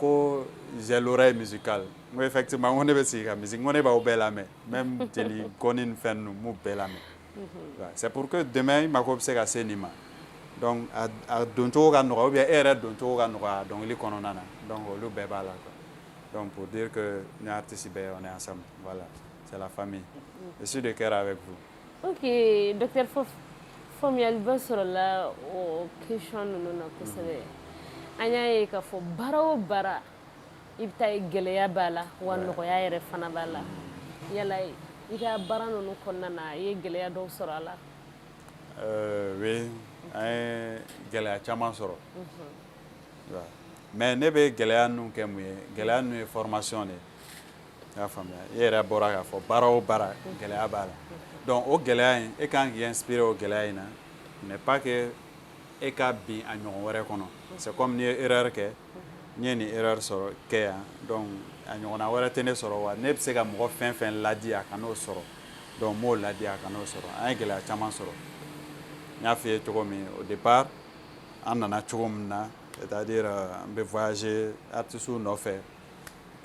ko j'ai l'oreille musicale. N ko effectivement, n ko ne bɛ sigi ka musique, n ko ne b'aw bɛɛ lamɛn, même jeli gɔni ni fɛn ninnu, n b'u bɛɛ lamɛn. C'est pour que demain i mako bɛ se ka se nin ma, donc a doncogo ka nɔgɔ, ou bien e yɛrɛ doncogo ka nɔgɔ a dɔnkili kɔnɔna na. Donc olu bɛɛ b'a la quoi. Donc pour dire que ni artiste bɛɛ, on est ensemble, voilà, c'est la famille, je suis de cœur avec vous. Ok, docteur Fof, faamuyaliba sɔrɔla o question ninnu na kosɛbɛ. An y'a ye k'a fɔ baara o baara, i bɛ taa ye gɛlɛya b'a la, wa nɔgɔya yɛrɛ fana b'a la. Yala i ka baara ninnu kɔnɔna na, i ye gɛlɛya dɔw sɔrɔ a la? Oui, an ye gɛlɛya caman sɔrɔ, mais ne bɛ gɛlɛya ninnu kɛ mun ye? Gɛlɛya ninnu ye formation de ye, i y'a faamuya? I yɛrɛ bɔra k'a fɔ baara o baara, gɛlɛya b'a la. Donc o gɛlɛya in, e kan k'i inspirer o gɛlɛya in na, mais pas que e ka bin a ɲɔgɔn wɛrɛ kɔnɔ. C'est comme n'i ye erreur kɛ, n ye nin erreur sɔrɔ kɛ yan, donc a ɲɔgɔnna wɛrɛ tɛ ne sɔrɔ wa. Ne bɛ se ka mɔgɔ fɛn fɛn ladi a kan'o sɔrɔ, donc n b'o ladi a kan'o sɔrɔ. An ye gɛlɛya caman sɔrɔ. N y'a f'i ye cogo min, au départ, an nana cogo min na, c'est-à-dire an bɛ voyager artistes nɔfɛ,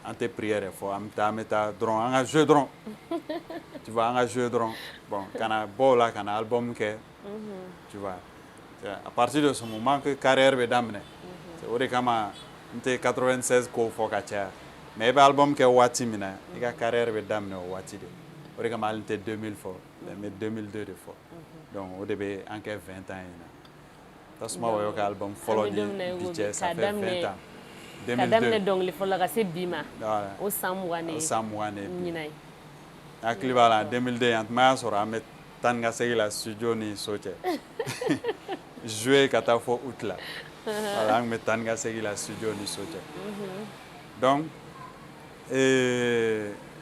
an tɛ prix yɛrɛ fɔ, an bɛ taa, an bɛ taa dɔrɔn, an ka jouer dɔrɔn, tu vois, an ka jouer dɔrɔn. Bon, ka na bɔ o la ka na album kɛ, tu vois, à partir de ce moment que carrière bɛ daminɛ. O de kama n tɛ 96 ko fɔ ka caya, mais i bɛ album kɛ waati min na, i ka carrière bɛ daminɛ o waati de. O de kama hali n tɛ 2000 fɔ, n bɛ 2002 de fɔ. Donc o de bɛ an kɛ 20 ans in na. Tasuma Wɔyɔ ka album fɔlɔ ni bi cɛ, ça fait 20 ans. Ka daminɛ dɔnkili fɔlɔ la ka se bi ma, o san 20 de. O san 20 de ye. Ɲinan ye. Hakili b'a la, 2002, yan tuma y'a sɔrɔ an bɛ taa ni ka segin la studio ni so cɛ, juillet ka taa fɔ août la. Voilà, an tun bɛ taa ni ka segin la studio ni so cɛ. Donc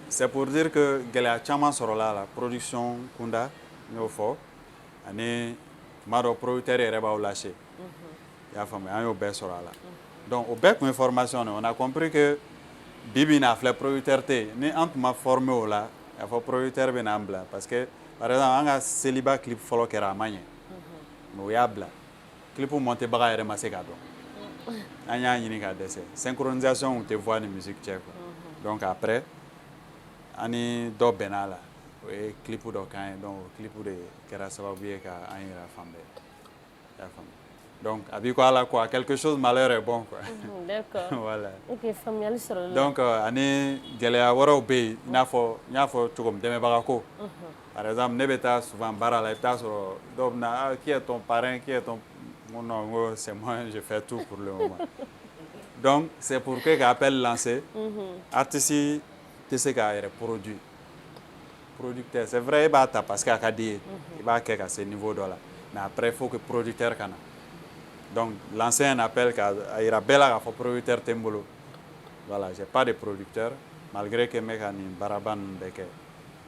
c'est pour dire que gɛlɛya caman sɔrɔla a la, production kunda, n y'o fɔ, ani Tuma dɔ, producteur yɛrɛ b'aw lâcher. I y'a faamuya? An y'o bɛɛ sɔrɔ a la. Donc o bɛɛ tun ye formation de ye. On a compris que bi bi in na, a filɛ, producteur tɛ yen. Ni an tun ma former o la, k'a fɔ producteur bɛ n'an bila, parce que par exemple, an ka seliba clip fɔlɔ kɛra, a ma ɲɛ, mais o y'a bila. Clip monté baga yɛrɛ ma se k'a dɔn. An y'a ɲini ka dɛsɛ, synchronisation tun tɛ voix ni musique cɛ quoi. Donc après, an ni dɔ bɛnna a la, o ye clip dɔ k'an ye. Donc o clip de kɛra sababu ye ka an yira fan bɛɛ. I y'a faamu? Donc a b'i ko ala quoi, quelque chose malheur est bon quoi. Voilà. Ok, faamuyali sɔrɔla la. Donc ani gɛlɛya wɛrɛw bɛ yen, i n'a fɔ n y'a fɔ cogo min, dɛmɛbaga ko. Par exemple, ne bɛ taa souvent baara la, i bɛ taa sɔrɔ dɔw bɛ na: "Ah, qui est ton parrain? Qui est ton?" N ko non, n ko c'est moi, je fais tout pour le moment. Donc c'est pour que ka appel lancer. Artiste tɛ se k'a yɛrɛ produit. Producteur, c'est vrai, e b'a ta parce que a ka di ye, i b'a kɛ ka se niveau dɔ la, mais après, il faut que producteur ka na. Donc lancer un appel k'a yira bɛɛ la k'a fɔ producteur tɛ n bolo. Voilà, j'ai pas de producteur, malgré que n bɛ ka nin baaraba ninnu bɛɛ kɛ.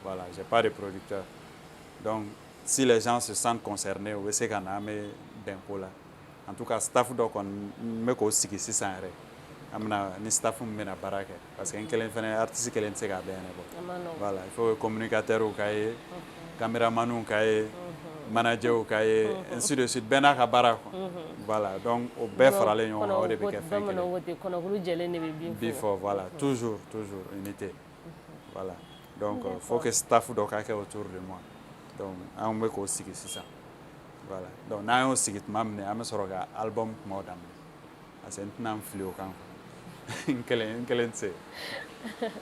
Voilà, j'ai pas de producteur. Donc si les gens se sentent concernés, u bɛ se ka na, an bɛ bɛn ko la. En tout cas, staff dɔ kɔni, n bɛ k'o sigi sisan yɛrɛ. An bɛna ni staff min bɛna baara kɛ, parce que n kelen fɛnɛ, artiste kelen tɛ se k'a bɛɛ ɲɛnabɔ. Voilà, il faut que communicateur ka ye, caméraman ka ye, manager ka ye, ainsi de suite, bɛɛ n'a ka baara quoi. Voilà, donc o bɛɛ faralen ɲɔgɔn kan, o de bɛ kɛ fɛn kelen. Bamananw ko ten, kɔnɔkulu jɛlen de bɛ bin. Bi fɔ, voilà, toujours, toujours unité. Voilà, donc il faut que staff dɔ ka kɛ autour de moi. Donc an bɛ k'o sigi sisan. Voilà, donc n'an y'o sigi tuma min, an bɛ sɔrɔ ka album kumaw daminɛ, parce que n tɛna n fili o kan quoi. N kelen, n kelen tɛ se.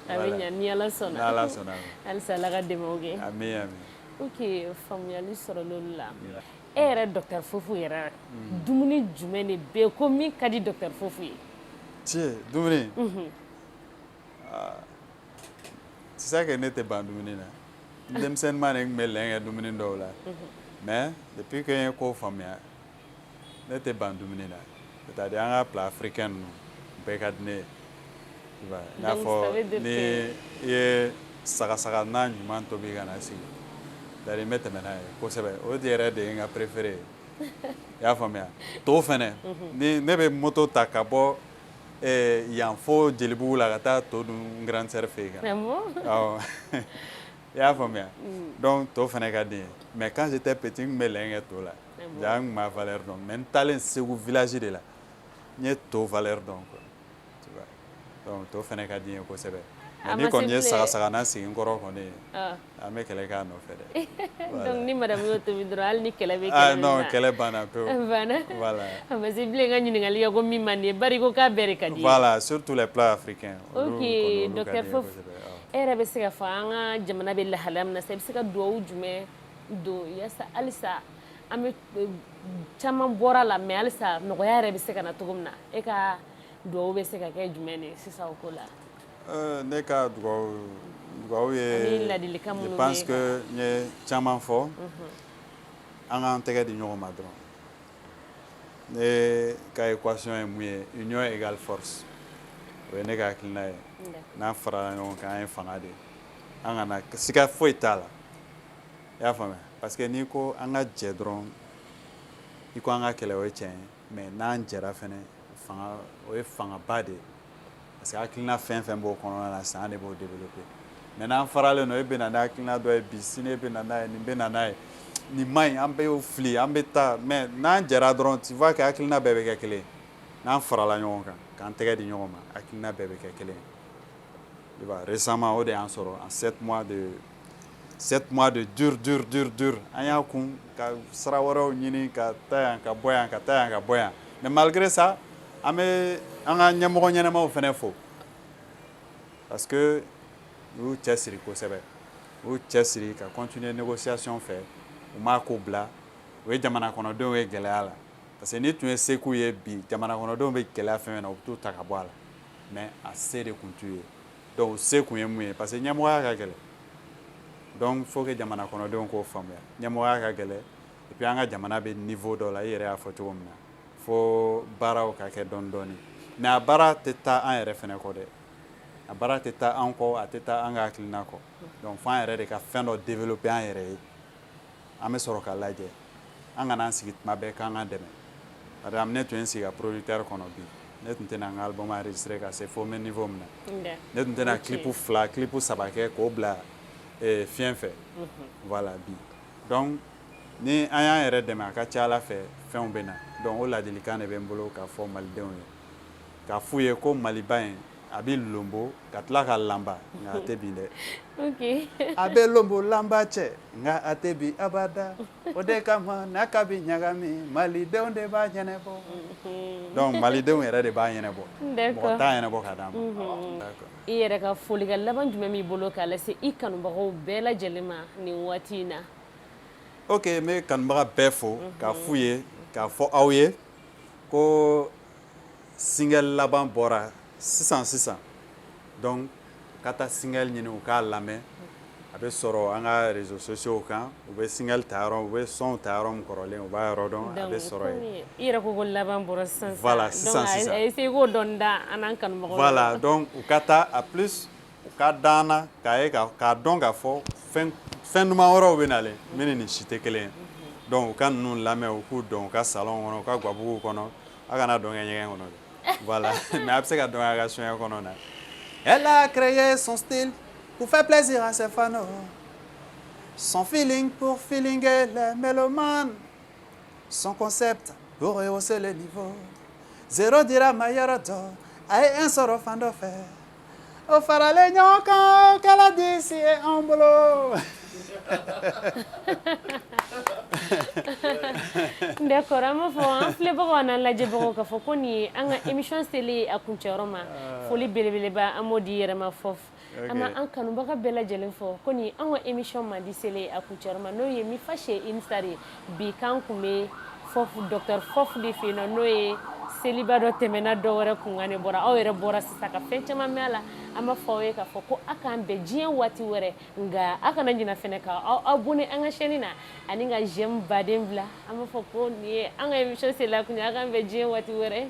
A bɛ ɲa ni Ala sɔnna. Ni Ala sɔnna. Halisa Ala ka dɛmɛw kɛ. Ami, ami. Ok, faamuyali sɔrɔla olu la. E yɛrɛ, docteur Fofu yɛrɛ, dumuni jumɛn de bɛ yen ko min ka di docteur Fofu ye? Tiɲɛ, dumuni? Ah, tu sais que ne tɛ ban dumuni na. N denmisɛnninma de tun bɛ lɛn kɛ dumuni dɔw la, mais depuis que n ye ko faamuya, ne tɛ ban dumuni na. C'est à dire, an ka plat africain ninnu bɛɛ ka di ne ye, tu vois. I n'a fɔ ni i ye sagasaga na ɲuman tobi ka na sigi, c'est à dire n bɛ tɛmɛ n'a ye kosɛbɛ. O de yɛrɛ de ye n ka préféré ye. I y'a faamuya? To fɛnɛ, ni ne bɛ moto ta ka bɔ yan fo Jelibugu la ka taa to dun n grande sœur fɛ yen ka na. Awɔ, i y'a faamuya? Donc to fɛnɛ ka di n ye. Mais quand j'étais petit, n tun bɛ lɛn kɛ to la. Ja, n tun b'a valeur dɔn, mais n taalen Segu village de la, n ye to valeur dɔn quoi, tu vois. Donc to fɛnɛ ka di n ye kosɛbɛ. Mais ni kɔni ye sagasagana sigi n kɔrɔ kɔni, an bɛ kɛlɛ k'a nɔfɛ dɛ. Donc ni madame y'o tobi dɔrɔn, hali ni kɛlɛ bɛ Ah non, kɛlɛ banna pewu. Banna. Voilà. A ma se bilen ka ɲininkali kɛ ko min man di ye, bari ko k'a bɛɛ de ka di ye. Voilà, surtout les plats africains. Ok, docteur Fofu, e yɛrɛ bɛ se ka fɔ an ka jamana bɛ lahalaya min na sisan, i bɛ se ka dugawu jumɛn don yaasa halisa an bɛ caman bɔra la, mais halisa nɔgɔya yɛrɛ bɛ se ka na cogo min na? E ka dugawu bɛ se ka kɛ jumɛn de ye sisan o ko la? Ne ka dugawu ye, ani ladilikan minnu je pense que n ye caman fɔ. An k'an tɛgɛ di ɲɔgɔn ma dɔrɔn. Ne ka équation ye mun ye? Union égale force. O ye ne ka hakilina ye. N'an farala ɲɔgɔn kan, an ye fanga de ye. An kana siga foyi t'a la. I y'a faamuya? Parce que n'i ko an ka jɛ dɔrɔn, i ko an ka kɛlɛ, o ye tiɲɛ ye, mais n'an jɛra fɛnɛ, fanga, o ye fangaba de ye, parce que hakilina fɛn fɛn b'o kɔnɔna na sisan, an de b'o développer. Mais n'an faralen don, e bɛ na ni hakilina dɔ ye bi, sini e bɛ na n'a ye, nin bɛ na n'a ye, nin man ɲi, an bɛ y'o fili, an bɛ taa. Mais n'an jɛra dɔrɔn, tu vois que hakilina bɛɛ bɛ kɛ kelen ye. N'an farala ɲɔgɔn kan k'an tɛgɛ di ɲɔgɔn ma, hakilina bɛɛ bɛ kɛ kelen ye. Tu vois, récemment, o de y'an sɔrɔ en 7 mois de dur, dur, dur, dur. An y'a kun ka sira wɛrɛw ɲini, ka taa yan, ka bɔ yan, ka taa yan, ka bɔ yan. Mais malgré ça, an bɛ an ka ɲɛmɔgɔ ɲɛnamaw fɛnɛ fo, parce que u y'u cɛ siri kosɛbɛ. U y'u cɛ siri ka continuer négociation fɛ. U m'a ko bila. O ye jamana kɔnɔdenw ye gɛlɛya la, parce que n'i tun ye se k'u ye bi, jamana kɔnɔdenw bɛ gɛlɛya fɛn fɛn na, u bɛ t'u ta ka bɔ a la. Mais a se de tun t'u ye. Donc o se kun ye mun ye? Parce que ɲɛmɔgɔya ka gɛlɛn. Donc faut que jamana kɔnɔdenw k'o faamuya, ɲɛmɔgɔya ka gɛlɛn. Et puis an ka jamana bɛ niveau dɔ la, i yɛrɛ y'a fɔ cogo min na, fo baaraw ka kɛ dɔɔni dɔɔni. Mais a baara tɛ taa an yɛrɛ fɛnɛ kɔ dɛ. A baara tɛ taa an kɔ, a tɛ taa an ka hakilina kɔ. Donc fo an yɛrɛ de ka fɛn dɔ développer an yɛrɛ ye, an bɛ sɔrɔ ka lajɛ. An kana an sigi tuma bɛɛ k'an ka dɛmɛ. Par exemple, ne tun ye n sigi ka producteur kɔnɔ bi, ne tun tɛna n ka album enregistrer ka se fo n bɛ niveau min na. Ne tun tɛna clip fila, clip saba kɛ k'o bila fiɲɛ fɛ, voilà, bi. Donc ni an y'an yɛrɛ dɛmɛ, a ka ca Ala fɛ, fɛnw bɛ na. Donc o ladilikan de bɛ n bolo k'a fɔ malidenw ye, k'a f'u ye ko Maliba in, a bɛ lonbo ka tila ka lanba, nka a tɛ bin dɛ. A bɛ lonbo lanba cɛ, nka a tɛ bin abada. O de kama n'a ka bi ɲagami, malidenw de b'a ɲɛnabɔ. Donc malidenw yɛrɛ de b'a ɲɛnabɔ, mɔgɔ t'a ɲɛnabɔ ka d'an ma. D'accord. I yɛrɛ ka folikan laban jumɛn b'i bolo k'a lase i kanubagaw bɛɛ lajɛlen ma nin waati in na? Ok, n bɛ kanubaga bɛɛ fo k'a f'u ye, k'a fɔ aw ye ko single laban bɔra sisan sisan. Donc ka taa single ɲini, u k'a lamɛn. A bɛ sɔrɔ an ka réseaux sociaux kan. U bɛ single ta yɔrɔ, u bɛ son ta yɔrɔ min kɔrɔlen, u b'a yɔrɔ dɔn, a bɛ sɔrɔ yen. I yɛrɛ ko ko laban bɔra sisan. Voilà, sisan sisan. Donc a essayer k'o dɔɔni da an n'an kanubagaw. Voilà, donc u ka taa a plus, u ka da an na k'a ye, k'a dɔn k'a fɔ fɛn fɛn duman wɛrɛw bɛ nalen min ni nin si tɛ kelen ye. Donc u ka ninnu lamɛn, u k'u dɔn u ka salon kɔnɔ, u ka gabuguw kɔnɔ. A kana dɔn kɛ ɲɛgɛn kɔnɔ dɛ, voilà, mais a bɛ se ka dɔn a ka soɲɛ kɔnɔ na. Elle a créé son style pour faire plaisir à ses fans. Son feeling pour feelinguer les mélomanes. Son concept pour rehausser le niveau. Zéro dira ma yɔrɔ dɔ, a ye un sɔrɔ fan dɔ fɛ. O faralen ɲɔgɔn kan, o kɛla disi ye anw bolo. D'accord, an b'a fɔ an filɛbagaw n'an lajɛbagaw k'a fɔ ko nin ye an ka émission selen a kuncɛyɔrɔ ma. Foli belebeleba, an b'o di yɛrɛ ma fɔ. An ma an kanubaga bɛɛ lajɛlen fɔ ko nin ye an ka émission mandi selen a kuncɛyɔrɔ ma, n'o ye Mifa chez une star ye. Bi k'an kun bɛ Fof, docteur Fof de fɛ yen nɔ, n'o ye seliba dɔ tɛmɛna, dɔ wɛrɛ kunkan de bɔra. Aw yɛrɛ bɔra sisan ka fɛn caman mɛn a la. An b'a fɔ aw ye k'a fɔ ko a k'an bɛn diɲɛ waati wɛrɛ, nka a kana ɲinɛ fɛnɛ ka aw abonné an ka chaîne na ani ka j'aime baden bila. An b'a fɔ ko nin ye an ka émission selen a kun ye. A k'an bɛn diɲɛ waati wɛrɛ.